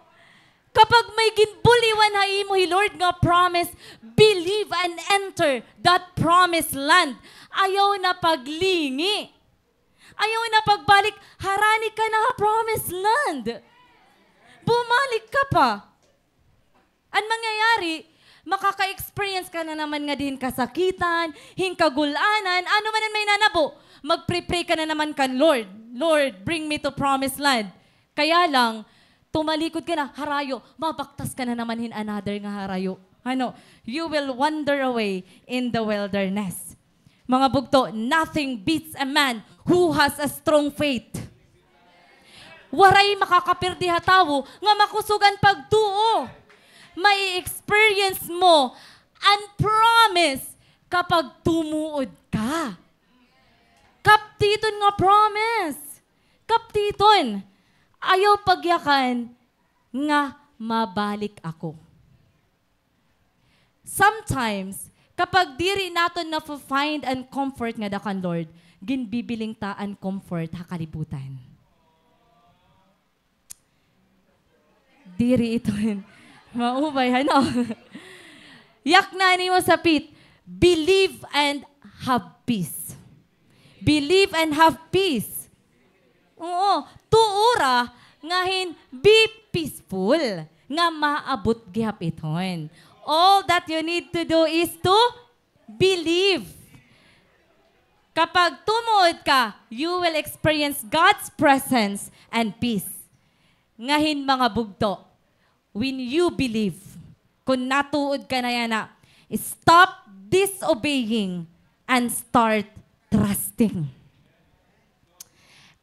Kapag may ginbuliwan ha imo hi Lord nga promise, believe and enter that promised land. Ayaw na paglingi. Ayaw na pagbalik, harani ka na ha promised land. Bumalik ka pa. An mangyayari, makaka-experience ka na naman ngadi hin kasakitan, hin kagul-anan, ano man an may nanabo, magpre-pray ka na naman kan Lord. "Lord, bring me to promised land." Kaya lang, tumalikod ka na, harayo, mabaktas ka na naman hin another nga harayo. Ano, you will wander away in the wilderness. Mga bugto, nothing beats a man who has a strong faith. Waray makakapirdi ha tawo nga makusog an pagtuo. Mai-experience mo an promise kapag tumuod ka. Kaptiton nga promise. Kaptiton. Ayaw pagyakan nga mabalik ako. Sometimes, kapag diri naton nafi-find an comfort ngada kan Lord, ginbibiling ta an comfort ha kalibutan. Diri ito maupay, ano? Yakna nimo sa pit, believe and have peace. Believe and have peace. Oo, tuora nga hin be peaceful nga maabot gihap iton. All that you need to do is to believe. Kapag tumuod ka, you will experience God's presence and peace. Nga hin mga bugto, when you believe, kun natuod ka na yana, stop disobeying and start trusting.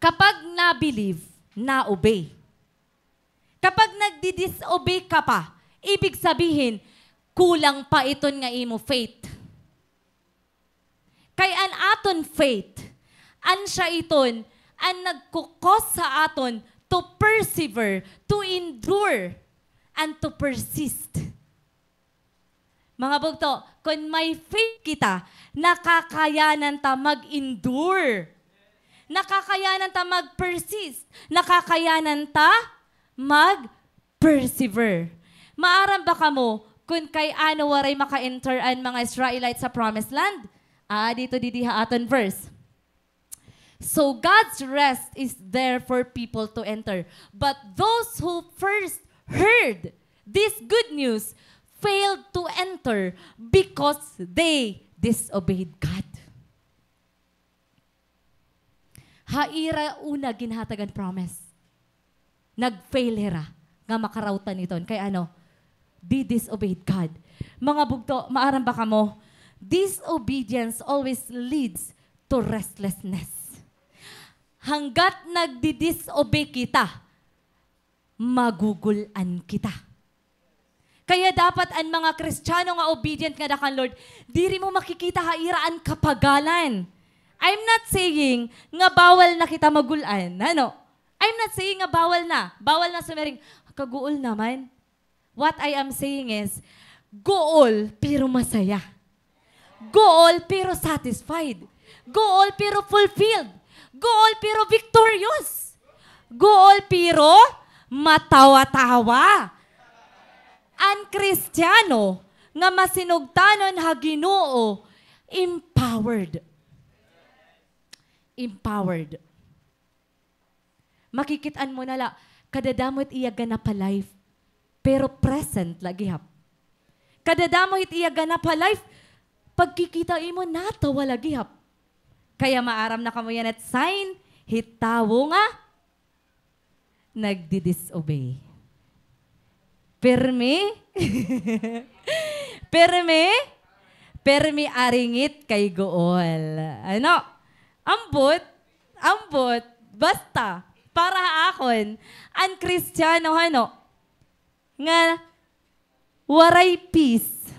Kapag na-believe, na-obey. Kapag nagdi-disobey ka pa, ibig sabihin, kulang pa iton nga imo faith. Kay an aton faith, an siya iton, an nagkukos sa aton to persevere, to endure, and to persist. Mga bugto, kun may faith kita, nakakayanan ta mag-endure. Nakakayanan ta mag-persist. Nakakayanan ta mag-persevere. Maaram ba kamo kun kay ano waray maka-enter an mga Israelites sa promised land? Ah, dito didi ha aton verse. So God's rest is there for people to enter. But those who first heard this good news failed to enter because they disobeyed God. Ha ira una ginhatag an promise, nag-fail hira nga makarawtan iton. Kay ano? They disobeyed God. Mga bugto, maaram ba kamo? Disobedience always leads to restlessness. Hangga't nagdi-disobey kita, magugul-an kita. Kaya dapat an mga Kristiyano nga obedient ngada kan Lord, diri mo makikita ha ira an kapagalan. I'm not saying nga bawal na kita magul-an, ano? I'm not saying nga bawal na. Bawal na sumiring, "Kaguol naman." What I am saying is, guol pero masaya. Guol pero satisfied. Guol pero fulfilled. Guol pero victorious. Guol pero matawa-tawa. An Kristiyano nga masinugtanon ha Ginoo, empowered. Empowered. Makikit-an mo na la, kadadamo it iya ganap ha life, pero present la gihap. Kadadamo it iya ganap ha life, pagkikita imo, natawa la gihap. Kaya maaram na kamo yana it sign hit tawo nga nagdi-disobey. Pirmi? Pirmi? Pirmi aringit kay guol. Ano? Ambot, ambot, basta, para ha akon, an Kristiyano, ano, nga waray peace,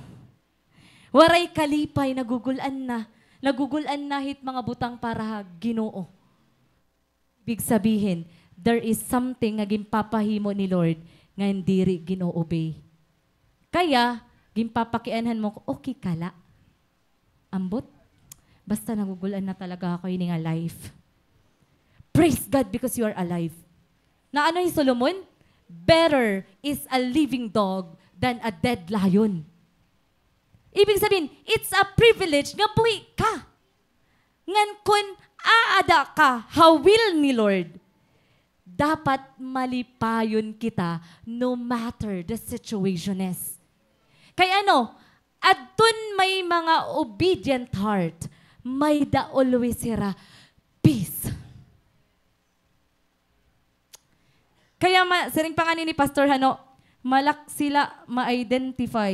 waray kalipay, nagugul-an na, nagugul-an na hit mga butang para ha Ginoo. Ibig sabihin, there is something nga ginpapahimo ni Lord nga diri gin-o-obey. Kaya, ginpapakianhan mo, okay ka la. Ambot, basta nagugul-an na talaga ako ini nga life. Praise God because you are alive. Na ano hi Solomon? Better is a living dog than a dead lion. Ibig sabihin, it's a privilege nga buhi ka. Ngan kun aada ka ha will ni Lord, dapat malipayon kita no matter the situation is. Kay ano, adton may mga obedient heart, may-da always hira peace. Kaya ma-, siring pa ngani ni Pastor Hano, malak sila ma-identify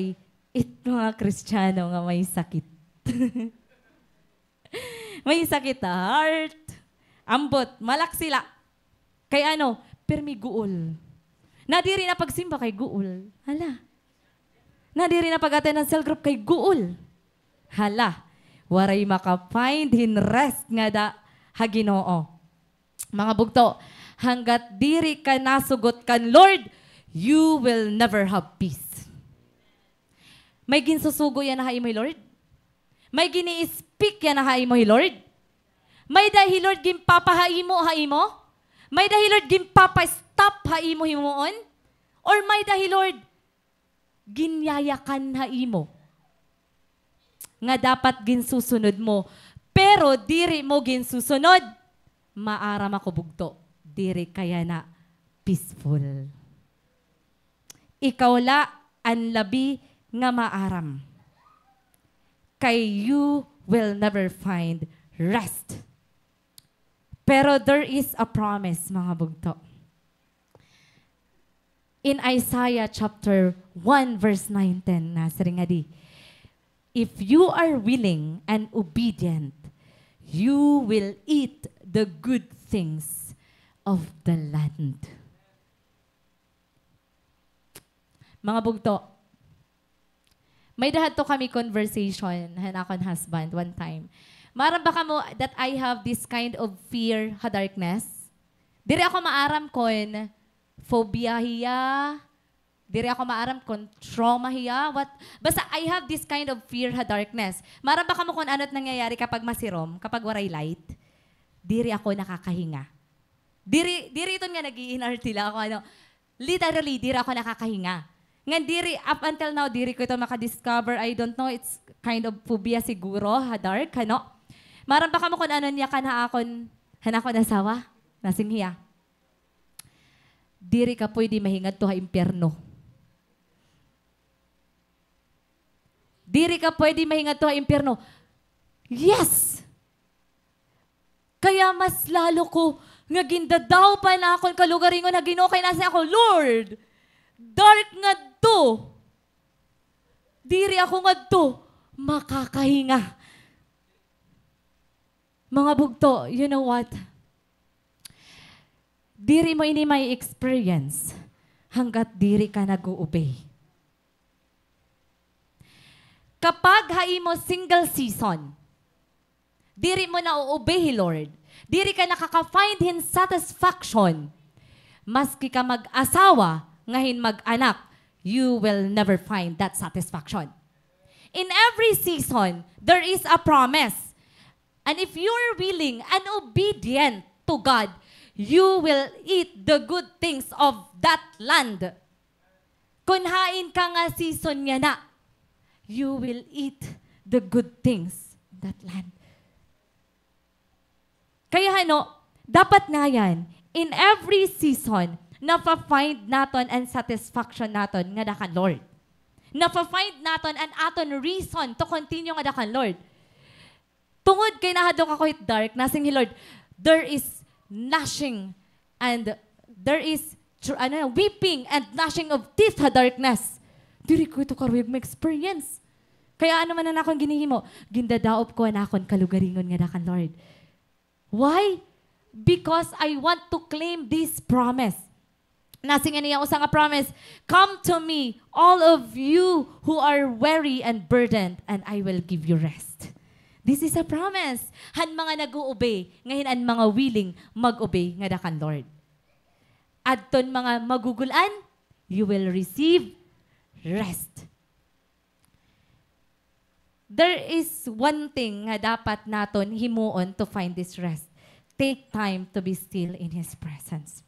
it mga Kristiyano nga may sakit. May sakit ha heart. Ambot, malak sila. Kay ano, pirmi guol. Nadiri na pagsimba kay guol. Hala. Nadiri na pag-attend han cell group kay guol. Hala. Waray maka-find hin rest ngada ha Ginoo. Mga bugto, hanggat diri ka nasugot kan Lord, you will never have peace. May ginsusugo yana ha imo hi Lord? May gini-speak yana ha imo hi Lord? May-da hi Lord ginpapahaimo ha imo? May-da hi Lord ginpapa-stop ha imo himuon? Or may-da hi Lord ginyayakan ha imo nga dapat ginsusunod mo, pero diri mo ginsusunod, maaram ako, bugto, diri ka yana peaceful. Ikaw la an labi nga maaram. Kay you will never find rest. Pero there is a promise, mga bugto. In Isaiah chapter one verse nine, ten, nasiring ngadi, "If you are willing and obedient, you will eat the good things of the land." Mga bugto, may-da hadto kami conversation han akon husband one time. Maaram ba kamo that I have this kind of fear ha darkness? Diri ako maaram kon phobia hiya, diri ako maaram kon trauma hiya, what, basta I have this kind of fear ha darkness. Maaram ba kamo kon ano it nangyayari kapag masirom, kapag waray light? Diri ako nakakahinga. Diri, diri iton nga nag-iinarte la ako, ano, literally, diri ako nakakahinga. Ngan diri, up until now, diri ko ito maka-discover. I don't know, it's kind of phobia siguro, ha dark, ano? Maaram ba kamo kon ano an yakan ha akon, han akon asawa? Nasiring hiya, "Diri ka pwede mahingadto ha impyerno. Diri ka pwede mahingadto ha impyerno." Yes! Kaya mas lalo ko nga gindadaopan an akon kalugaringon ha Ginoo, kay nasiring ako, "Lord, dark ngadto. Diri ako ngadto makakahinga." Mga bugto, you know what? Diri mo ini may experience hanggat diri ka nag-uubay. Kapag ha imo single season, diri mo na-o-obey hi Lord, diri ka nakaka-find hin satisfaction, maski ka mag-asawa nga hin mag-anak, you will never find that satisfaction. In every season, there is a promise. And if you are willing and obedient to God, you will eat the good things of that land. Kon hain ka nga season yana, you will eat the good things of that land. Kaya hano, dapat ngayan, in every season, nafa-find naton an satisfaction naton ngada kan Lord. Nafa-find naton an aton reason to continue ngada kan Lord. Tungod kay nahadlok ako hit dark, nasiring hi Lord, "There is gnashing and there is tr-, ano, weeping and gnashing of teeth ha darkness." Diri ko ito karuyag ma-experience. Kaya ano man an akon ginhihimo? Gindadaop ko an akon kalugaringon ngada kan Lord. Why? Because I want to claim this promise. Nasiring an iya usa nga promise, "Come to me, all of you who are weary and burdened, and I will give you rest." This is a promise. Han mga nag-o-obey, nga hin an mga willing mag-obey ngada kan Lord. Adton mga magugul-an, you will receive rest. There is one thing nga dapat naton himuon to find this rest. Take time to be still in His presence.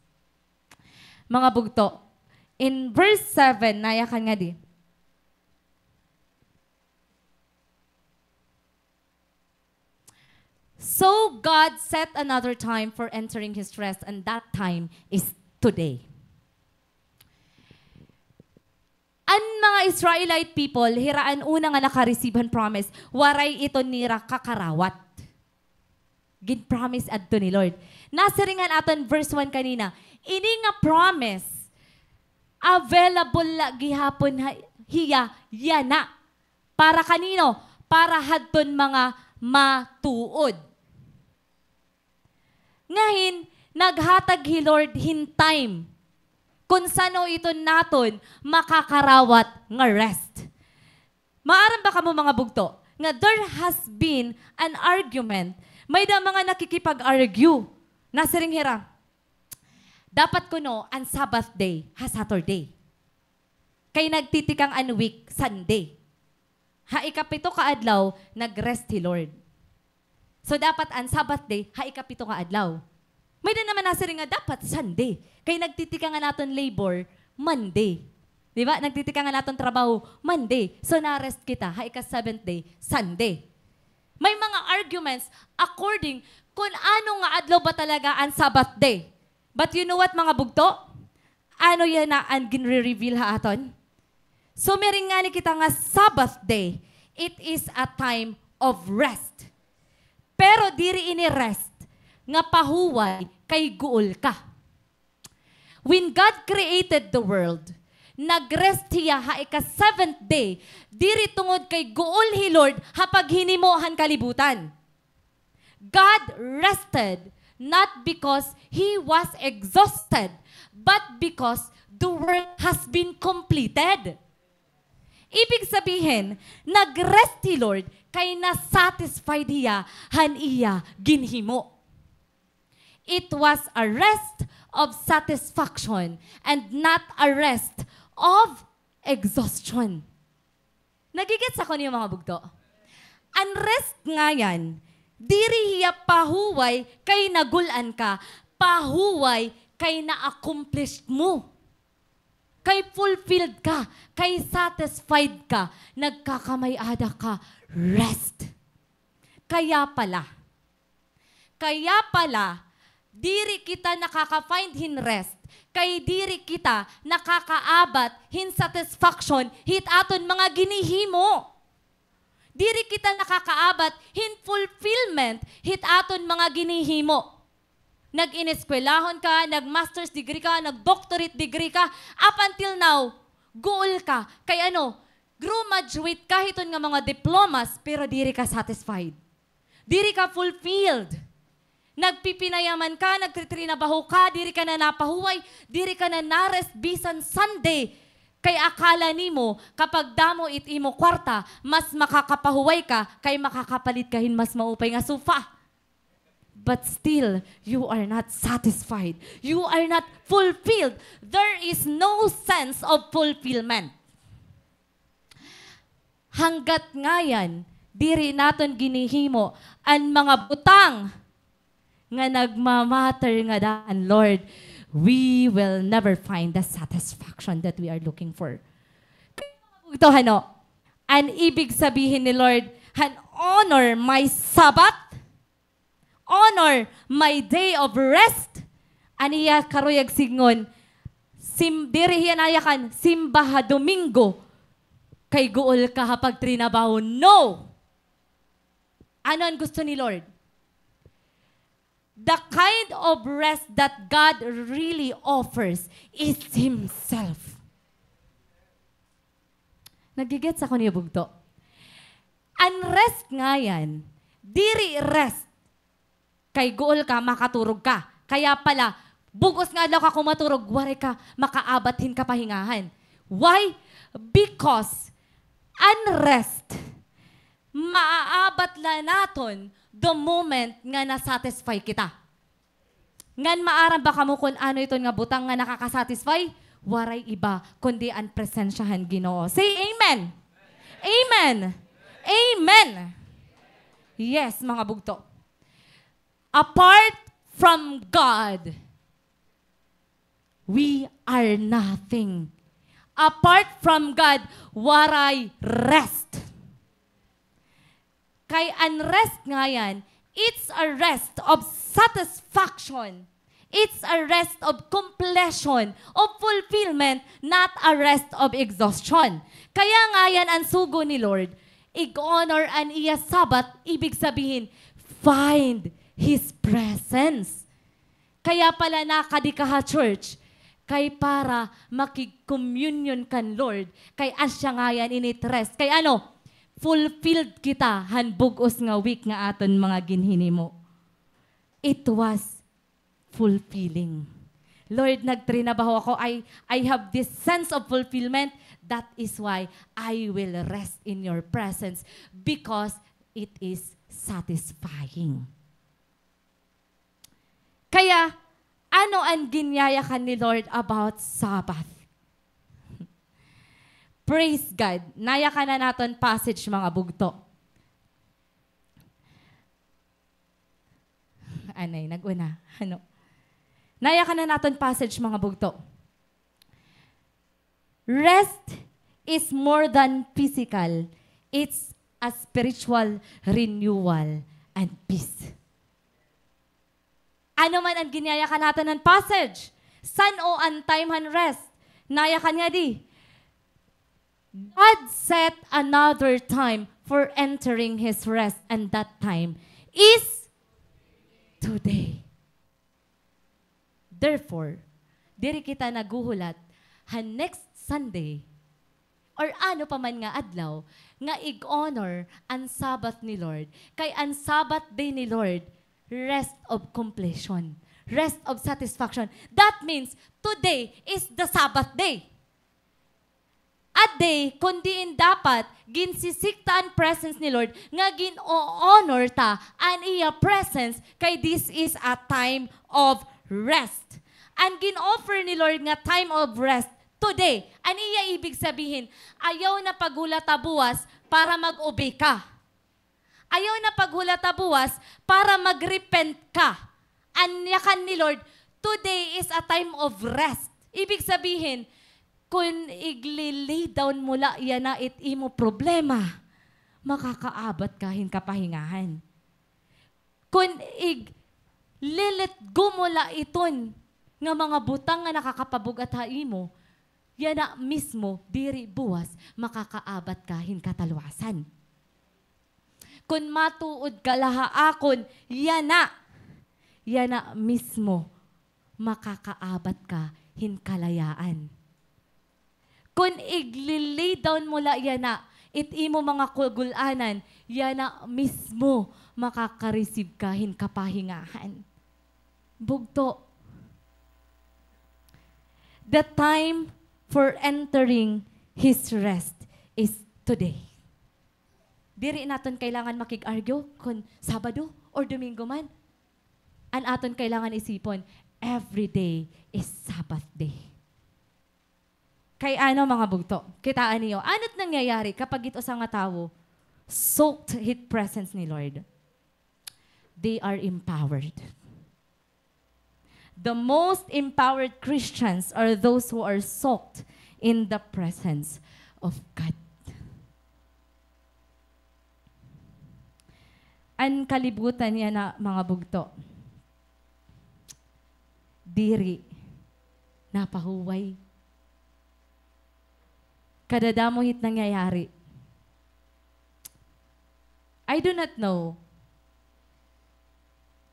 Mga bugto, in verse seven, nayakan ngadi, "So God set another time for entering His rest, and that time is today." An mga Israelite people, hira an una nga naka-receive han promise, waray ito nira kakarawat. Gin-promise adto ni Lord. Nasiring han aton verse one kanina, ini nga promise, available la gihapon ha-, hiya yana. Para kanino? Para hadton mga matuod. Ngahin, naghatag hi Lord hin time kon san-o iton naton makakarawat nga rest. Maaram ba kamo, mga bugto, nga there has been an argument, may-da mga nakikipag-argue. Nasiring hira, dapat kuno an Sabbath day ha Saturday. Kay nagtitikang an week, Sunday. Ha ikapito ka adlaw, nag-rest hi Lord. So, dapat an Sabbath day, ha ikapito ka adlaw. May-da naman nasiring nga dapat Sunday. Kay nagtitikang an aton labor, Monday. Di ba? Nagtitikang an aton trabaho, Monday. So, na-rest kita, ha ika-seventh day, Sunday. May mga arguments according kun ano nga adlaw ba talaga an Sabbath day. But you know what, mga bugto? Ano yana an ginre-reveal ha aton? Sumiring ngani kita nga Sabbath day, it is a time of rest. Pero diri ini rest nga pahuway kay guol ka. When God created the world, nag-rest hiya ha ika-seventh day, diri tungod kay guol hi Lord ha paghinimo han kalibutan. God rested not because he was exhausted, but because the work has been completed. Ibig sabihin, nag-rest hi Lord kay na-satisfied hiya han iya ginhimo. It was a rest of satisfaction and not a rest of exhaustion. Nagigets ako niyo, mga bugto? An rest ngayan, diri hiya pahuway kay nagul-an ka, pahuway kay na-accomplish mo. Kay fulfilled ka, kay satisfied ka, nagkakamay-ada ka rest. Kaya pala, Kaya pala, diri kita nakaka-find hin rest, kay diri kita nakakaabat hin satisfaction hit aton mga ginhihimo. Diri kita nakakaabat hin fulfillment hit aton mga ginhihimo. Nag-ineskwelahon ka, nag-master's degree ka, nag-doctorate degree ka, up until now, guol ka. Kay ano, graduate ka hiton nga mga diplomas, pero diri ka satisfied. Diri ka fulfilled. Nagpipinayaman ka, nagtitrinabaho ka, diri ka na napahuway, diri ka na na-rest bisan Sunday. Kay akala nimo, kapag damo it imo kwarta, mas makakapahuway ka, kay makakapalit ka hin mas maupay nga sofa. But still, you are not satisfied. You are not fulfilled. There is no sense of fulfillment. Hanggat ngayan, diri naton ginhihimo an mga butang nga nagmamatter ngada han Lord, we will never find the satisfaction that we are looking for. Kay mga bugto, ano, an ibig sabihin ni Lord han honor my Sabbath, honor my day of rest, an iya karuyag sidngon, sim-, diri hiya nayakan simba ha Domingo kay guol ka ha pagtrinabaho. No! Ano an gusto ni Lord? The kind of rest that God really offers is Himself. Nagigets ako niyo, bugto? An rest ngayan, diri rest kay guol ka, makaturog ka. Kaya pala, bug-os nga adlaw ka kumaturog, waray ka makaabat hin kapahingahan. Why? Because an rest, maaabat la naton the moment nga na-satisfy kita. Ngan maaram ba kamo kun ano iton nga butang nga nakaka-satisfy? Waray iba kundi an presensya han Ginoo. Say amen. Amen. Amen. Yes, mga bugto. Apart from God, we are nothing. Apart from God, waray rest. Kay an rest ngayan, it's a rest of satisfaction. It's a rest of completion, of fulfillment, not a rest of exhaustion. Kaya ngayan an sugo ni Lord, ig-honor an iya Sabbath, ibig sabihin, find His presence. Kaya pala nakadi ka ha church, kay para makig-communion kan Lord, kay asya ngayan ini it rest. Kay ano, fulfilled kita han bug-os nga week nga aton mga ginhinimo. It was fulfilling. Lord, nagtrinabaho ako. I, I have this sense of fulfillment. That is why I will rest in your presence because it is satisfying. Kaya, ano an ginyayakan ni Lord about Sabbath? Praise God. Nayakan na naton passage, mga bugto. Anay, nag-una. Ano? Nayakan na naton passage, mga bugto. Rest is more than physical. It's a spiritual renewal and peace. Ano man an ginyayakan naton han passage? San-o an time han rest? Nayakan ngadi. God set another time for entering His rest, and that time is today. Therefore, diri kita naghuhulat han next Sunday or ano pa man nga adlaw nga ig-honor an Sabbath ni Lord, kay an Sabbath day ni Lord, rest of completion, rest of satisfaction. That means, today is the Sabbath day. A day kun diin dapat ginsisikta an presence ni Lord, nga gin-o-honor ta an iya presence, kay this is a time of rest. An gin-offer ni Lord nga time of rest today, an iya ibig sabihin, ayaw na paghulata buwas para mag-obey ka. Ayaw na paghulata buwas para mag-repent ka. An yakan ni Lord, today is a time of rest. Ibig sabihin, kun igli-lay down mo la yana it imo problema, makakaabat ka hin kapahingahan. Kun ig-let go mo la iton nga mga butang nga nakakapabug-at ha imo, yana mismo diri buwas makakaabat ka hin katalwasan. Kun matuod ka la ha akon, yana, yana mismo makakaabat ka hin kalayaan. Kun igli-lay down mo la yana it imo mga kagul-anan, yana mismo makaka-receive ka hin kapahingahan. Bugto. The time for entering His rest is today. Diri naton kailangan makig-argue kun Sabado or Domingo man. An aton kailangan isipon, every day is Sabbath day. Kay ano, mga bugto, kitaa niyo, ano it nangyayari kapag it usa nga tawo soaked hit presence ni Lord? They are empowered. The most empowered Christians are those who are soaked in the presence of God. An kalibutan yana, mga bugto, diri napahuway. Kadadamo hit nangyayari. I do not know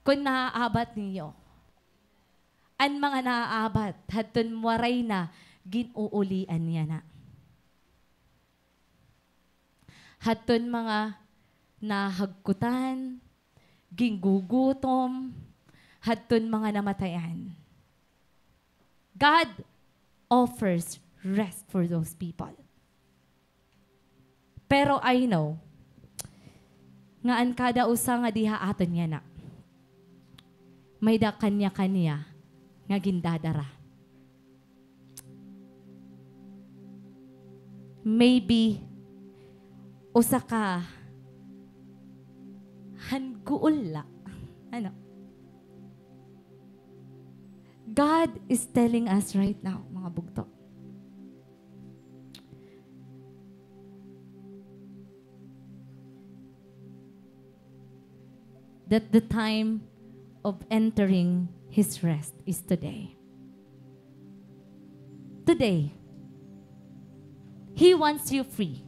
kon naaabat niyo an mga naaabat hadton waray na gin-uulian yana. Hadton mga nahagkutan, ginggugutom, hadton mga namatayan. God offers rest for those people. Pero I know nga an kada usa nga diha aton yana, may-ada kanya-kanya nga gindadara. Maybe, usa ka han guol la. Ano? God is telling us right now, mga bugto, that the time of entering His rest is today. Today. He wants you free.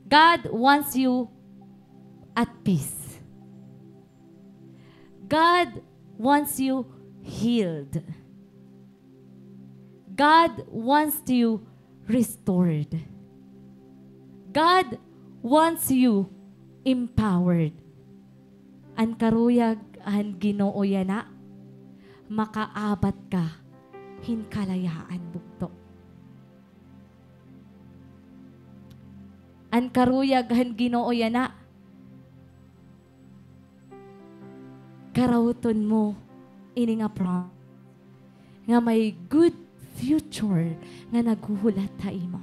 God wants you at peace. God wants you healed. God wants you restored. God wants you empowered. An karuyag han Ginoo yana, makaabat ka hin kalayaan, bugto. An karuyag han Ginoo yana, karawton mo ini nga prom-, nga may good future nga naghuhulat ha imo.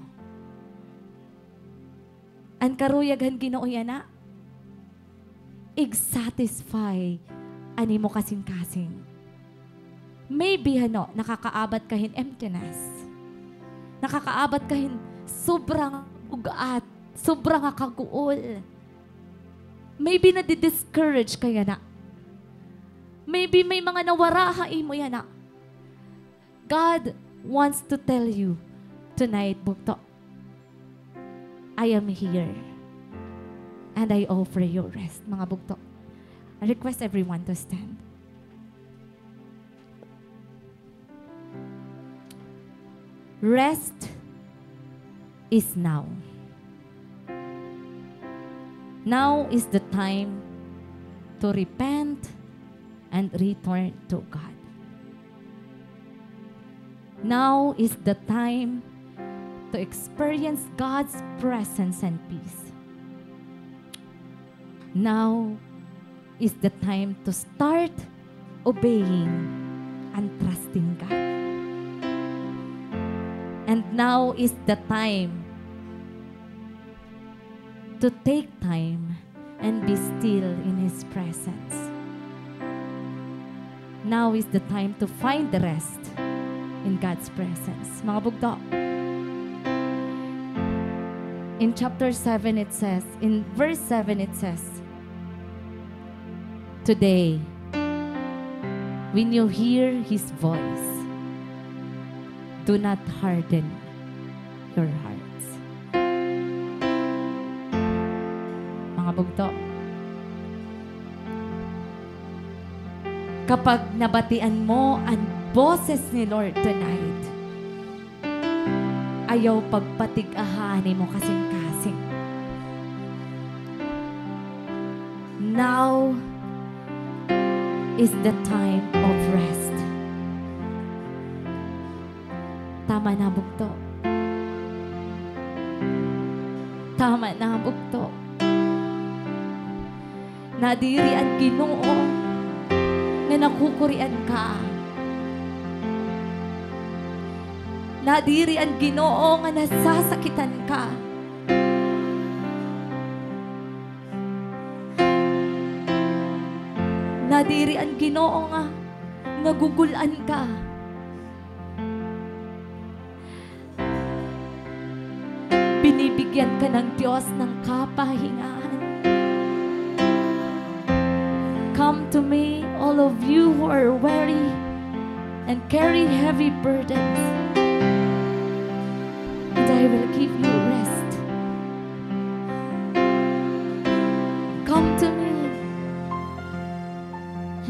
An karuyag han Ginoo yana, ig-satisfy an imo kasingkasing. Maybe, ano, nakakaabat ka hin emptiness. Nakakaabat ka hin sobra nga bug-at, sobra nga kaguol. Maybe nadi-discourage ka yana. Maybe may mga nawara ha imo yana. God wants to tell you tonight, bugto, "I am here and I offer you rest." Mga bugto, I request everyone to stand. Rest is now. Now is the time to repent and return to God. Now is the time to experience God's presence and peace. Now is the time to start obeying and trusting God. And now is the time to take time and be still in His presence. Now is the time to find the rest in God's presence. Mga bugto, in chapter seven it says, in verse seven it says, "Today, when you hear His voice, do not harden your hearts." Mga bugto, kapag nabatian mo an boses ni Lord tonight, ayaw pagpatig-aha an imo kasingkasing. Now is the time of rest. Tama na, bugto. Tama na, bugto. Nadiri an Ginoo nga nakukurian ka. Nadiri an Ginoo nga nasasakitan ka. Nadiri an Ginoo nga nagugul-an ka. Binibigyan ka ng Diyos ng kapahingahan. Come to me, all of you who are weary and carry heavy burdens, and I will give you rest. Come to me,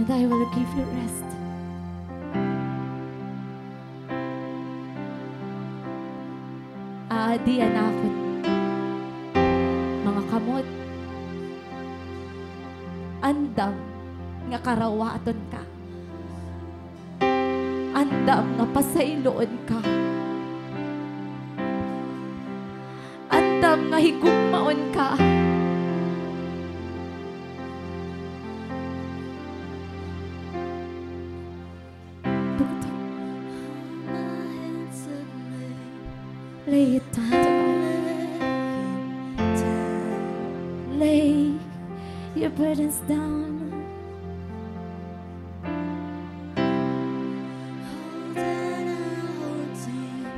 and I will give you rest. Aadi an akon mga kamot. Andam nga karawaton ka. Andam nga pasayloon ka. Andam nga higugmaon ka. Lay it down to God. Lay your burdens down.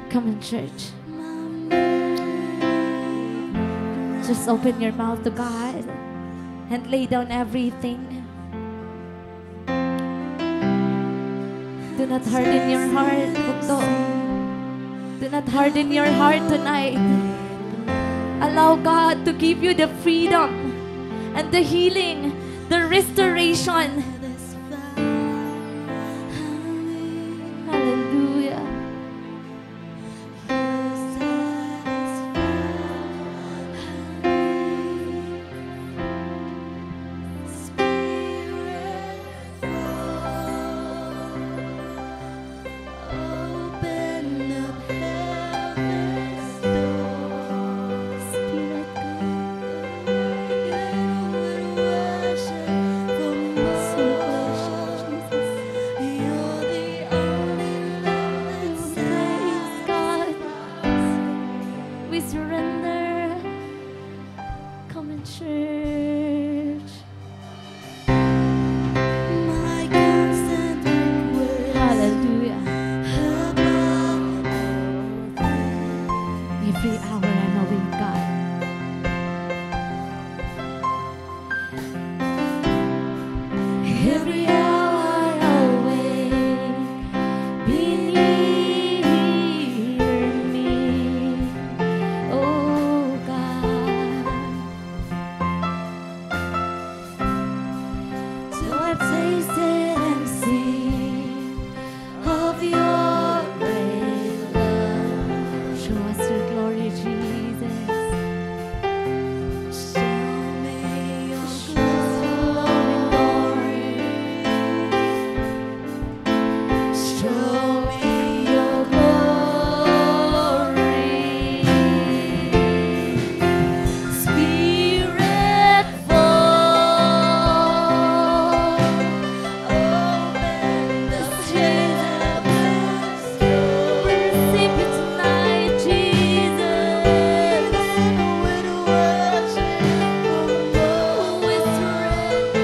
Come on, church. Just open your mouth to God and lay down everything. Do not harden your heart, bugto. Do not harden your heart tonight. Allow God to give you the freedom and the healing, the restoration. Hallelujah. We surrender. Come in, church. Hallelujah. Every hour I'm awake, God. Every hour awake, be near me, oh God. So I've tasted and seen of your great love. Show us your glory, Jesus. Show me your glory. Show me your glory. Spirit, fall. Open the heavens. We receive you tonight, Jesus. We surrender.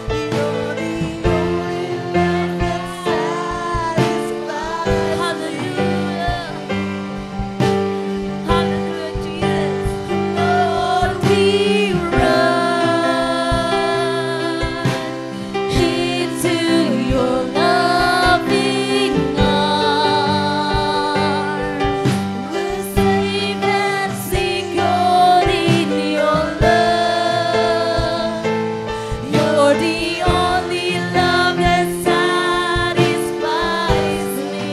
You're the only love that satisfies. Hallelujah. Hallelujah, Jesus. Lord, we run into your loving arms. We're safe and secure in your love. You're the only love that satisfies me.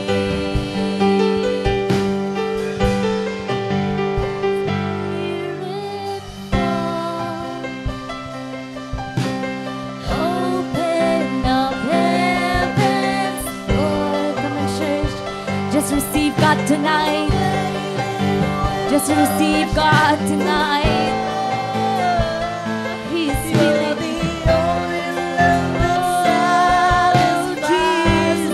Spirit, fall. Open up heavens. Oh, come on, church. Just receive God tonight. Just receive God tonight. He's willing. Oh, Jesus.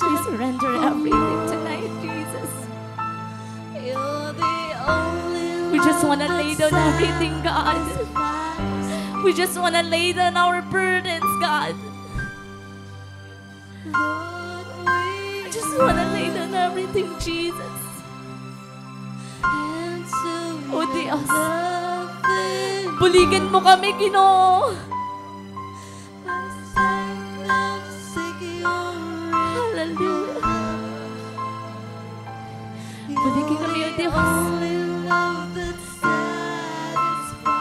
We surrender everything tonight, Jesus. We just want to lay down everything, God. We just want to lay down our burdens, God. We just want to lay down everything, Jesus. O Dios, buligan mo kami, Ginoo. Hallelujah. Buligan kami, O Dios.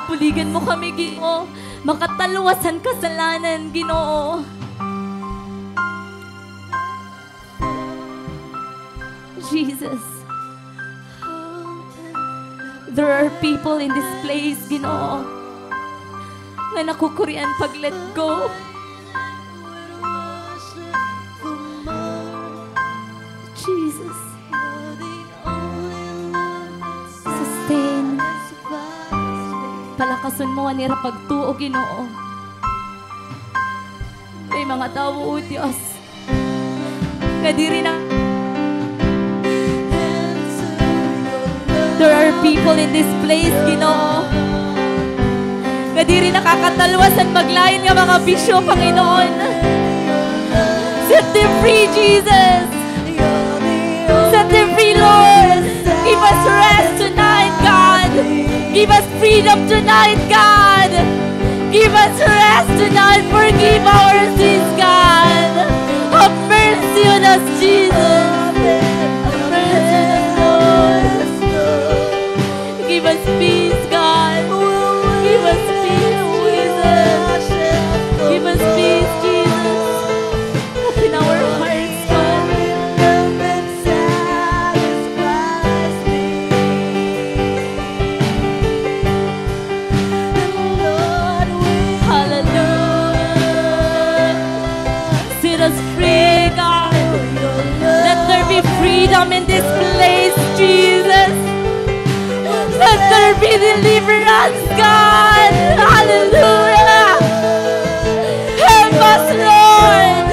Buligan mo kami, Ginoo. Makatalwas han kasalanan, Ginoo. Jesus. There are people in this place, Ginoo, nga nakukurian pag-let go. Jesus. Sustain. Palakason mo an ira pagtuo, Ginoo. May mga tawo, O Dios, nga diri na. There are people in this place, Ginoo, nga diri nakakatalwas han maglain nga mga bisyo, Panginoon. Set them free, Jesus. Set them free, Lord. Give us rest tonight, God. Give us freedom tonight, God. Give us rest tonight. Forgive our sins, God. Have mercy on us, Jesus. Have mercy on us, Lord. Give us peace, God. Give us peace, Jesus. Give us peace, Jesus. Open our hearts, God. Hallelujah. Set us free, God. Let there be freedom in this place, Jesus. Let there be deliverance, God. Hallelujah. Help us, Lord.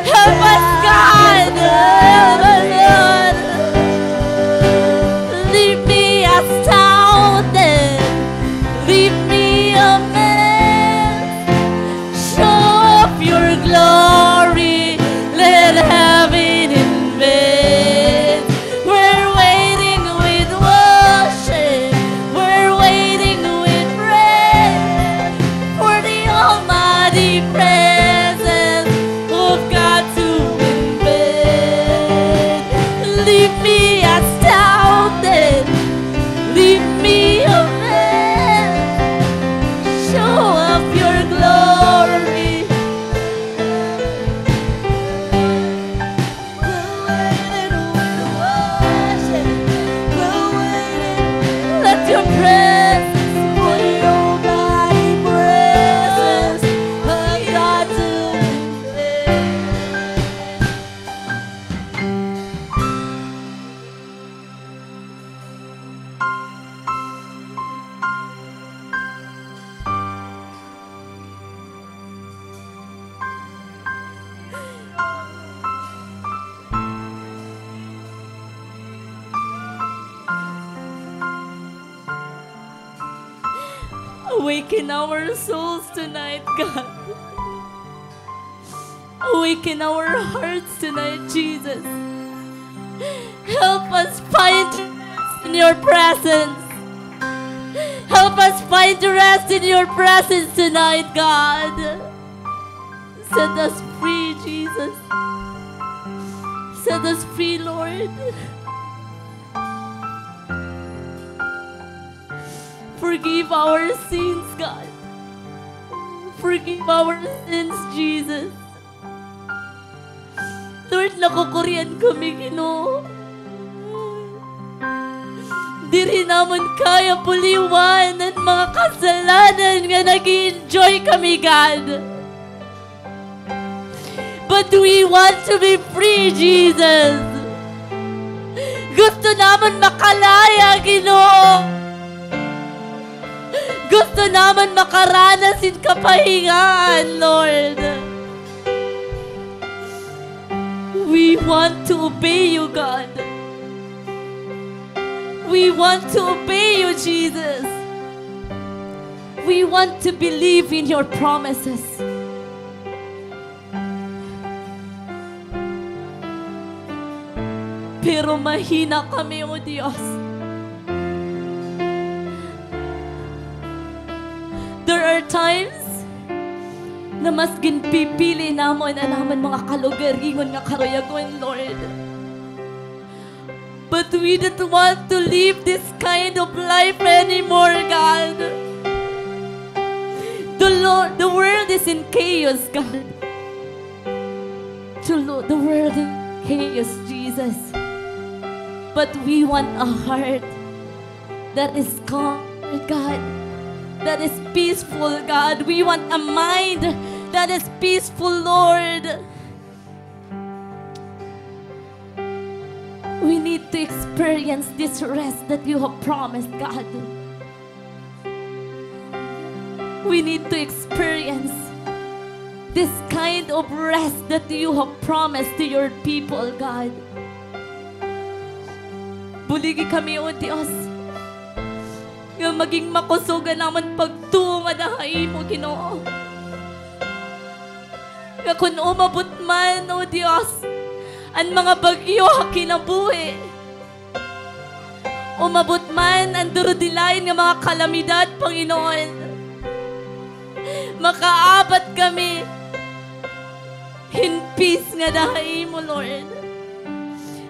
Help us, God. Help us, Lord. Leave me astounded. Leave me amazed. Show off your glory, let heaven invade. We're waiting with worship, we're waiting with praise for the almighty presence of God to invade. Leave me astounded, leave me amazed. Show off your glory. Let your presence, for your mighty presence, God, to invade. Awaken our souls tonight, God. Awaken our hearts tonight, Jesus. Help us find rest in your presence. Help us find rest in your presence tonight, God. Set us free, Jesus. Set us free, Lord. Forgive our sins, God. Forgive our sins, Jesus. Lord, nakukurian kami, Ginoo. Diri namon kaya buliwan an mga kasalanan nga nag-e-enjoy kami, God. But we want to be free, Jesus. Gusto namon makalaya, Ginoo. Gusto namon makaranas hin kapahingahan, Lord. want to obey you, God. We want to obey you, Jesus. We want to believe in your promises. Pero mahina kami, O Diyos. There are times na mas ginpipili namon an amon mga kalugaringon nga karuyagon, Lord. But we don't want to live this kind of life anymore, God. The Lord, the world is in chaos, God. The Lord, the world in chaos, Jesus. But we want a heart that is calm, God, that is peaceful, God. We want a mind that is peaceful, Lord. We need to experience this rest that you have promised, God. We need to experience this kind of rest that you have promised to your people, God. Buligi kami, O Dios, nga maging makusog an amon pagtuo ngada ha imo, Ginoo. Nga kon umabot man, O Dios, an mga bagyo ha kinabuhi, umabot man an durudilain nga mga kalamidad, Panginoon, makaabat kami hin peace ngada ha imo, Lord.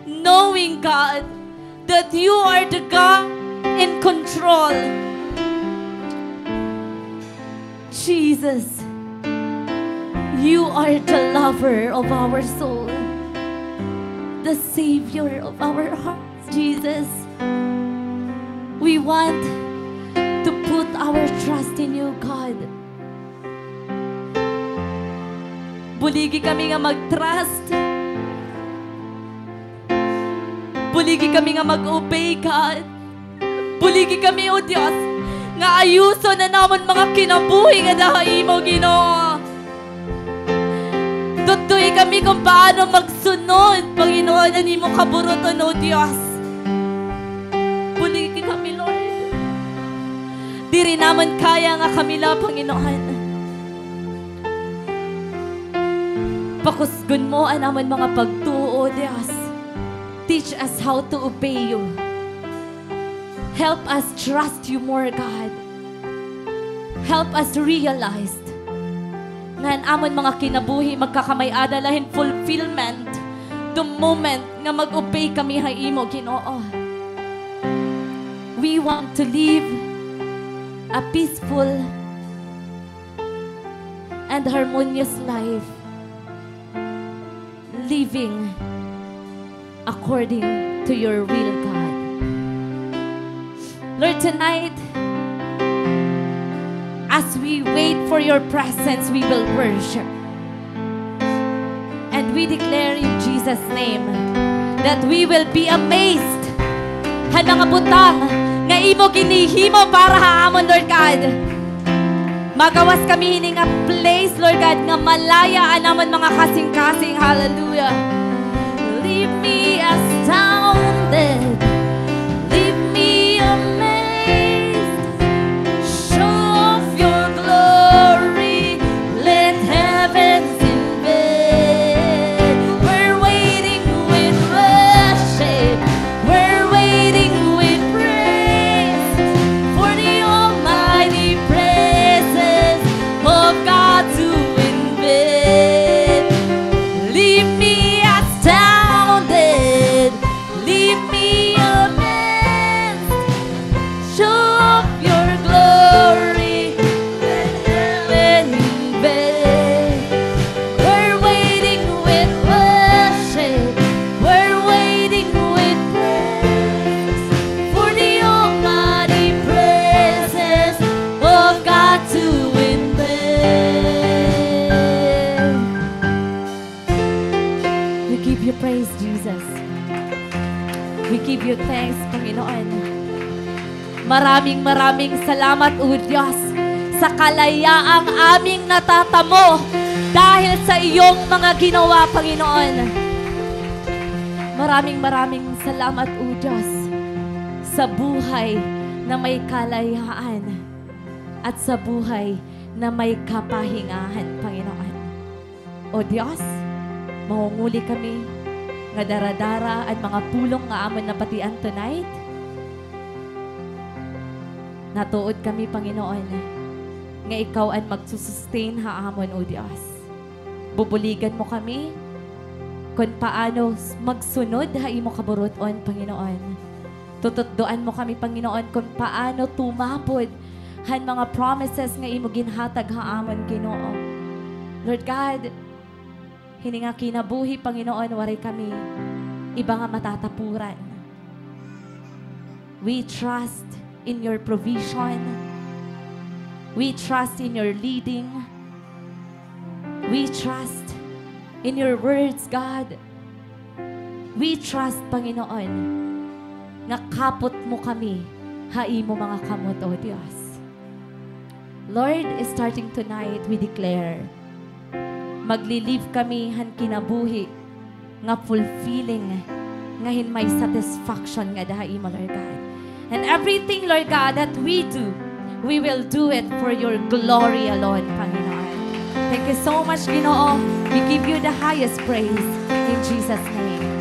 Knowing, God, that you are the God in control. Jesus, you are the lover of our soul, the Savior of our hearts, Jesus. We want to put our trust in you, God. Buligi kami nga mag-trust. Buligi kami nga mag-obey, God. Buligi kami, O Dios, nga ayuson an amon mga kinabuhi ngada ha imo, Ginoo. Tudloi kami kon paano magsunod, Panginoon, an imo kaburuton, O Dios. Buligi kami, Lord. Diri namon kaya nga kami la, Panginoon. Pakusgon mo an amon mga pagtuo, O Dios. Teach us how to obey you. Help us trust you more, God. Help us realize nga an amon mga kinabuhi magkakamay-ada la hin fulfillment the moment nga mag-obey kami ha imo, Ginoo. We want to live a peaceful and harmonious life, living according to your will, God. Lord, tonight, as we wait for your presence, we will worship. And we declare in Jesus' name that we will be amazed han mga butang nga imo ginhihimo para ha amon, Lord God. Magawas kami hini nga place, Lord God, nga malaya an amon mga kasingkasing. Hallelujah. Leave me astounded. Leave me amazed. Show off your glory. Let heavens invade. We're waiting with worship. We're waiting with praise for the almighty presence of God to invade. Leave me astounded, leave me amazed. Show off your glory, let heaven invade. We're waiting with worship, we're waiting with praise for the almighty presence of God to invade. We give you praise, Jesus. We give you thanks, Panginoon. Maraming, maraming salamat, O Diyos, sa kalayaang aming natatamo dahil sa iyong mga ginawa, Panginoon. Maraming, maraming salamat, O Diyos, sa buhay na may kalayaan at sa buhay na may kapahingahan, Panginoon. O Diyos, mangunguli kami nga dara-dara an mga pulong nga amon nabatian tonight. Natuod kami, Panginoon, nga ikaw an magsusustain ha amon, O Diyos. Bubuligan mo kami kon paano s-, magsunod ha imo kaburut-on, Panginoon. Tututdoan mo kami, Panginoon, kon paano tumapod han mga promises nga imo ginhatag ha amon, Ginoo. Lord God, hini nga kinabuhi, Panginoon, waray kami iba nga matatapuran. We trust in your provision. We trust in your leading. We trust in your words, God. We trust, Panginoon, nga kapot mo kami ha imo mga kamot, O Diyos. Lord, starting tonight, we declare, magli-live kami han kinabuhi nga fulfilling, nga hin may satisfaction nga ada ha imo, Lord God. And everything, Lord God, that we do, we will do it for your glory alone, Panginoon. Thank you so much, Ginoo. We give you the highest praise in Jesus' name.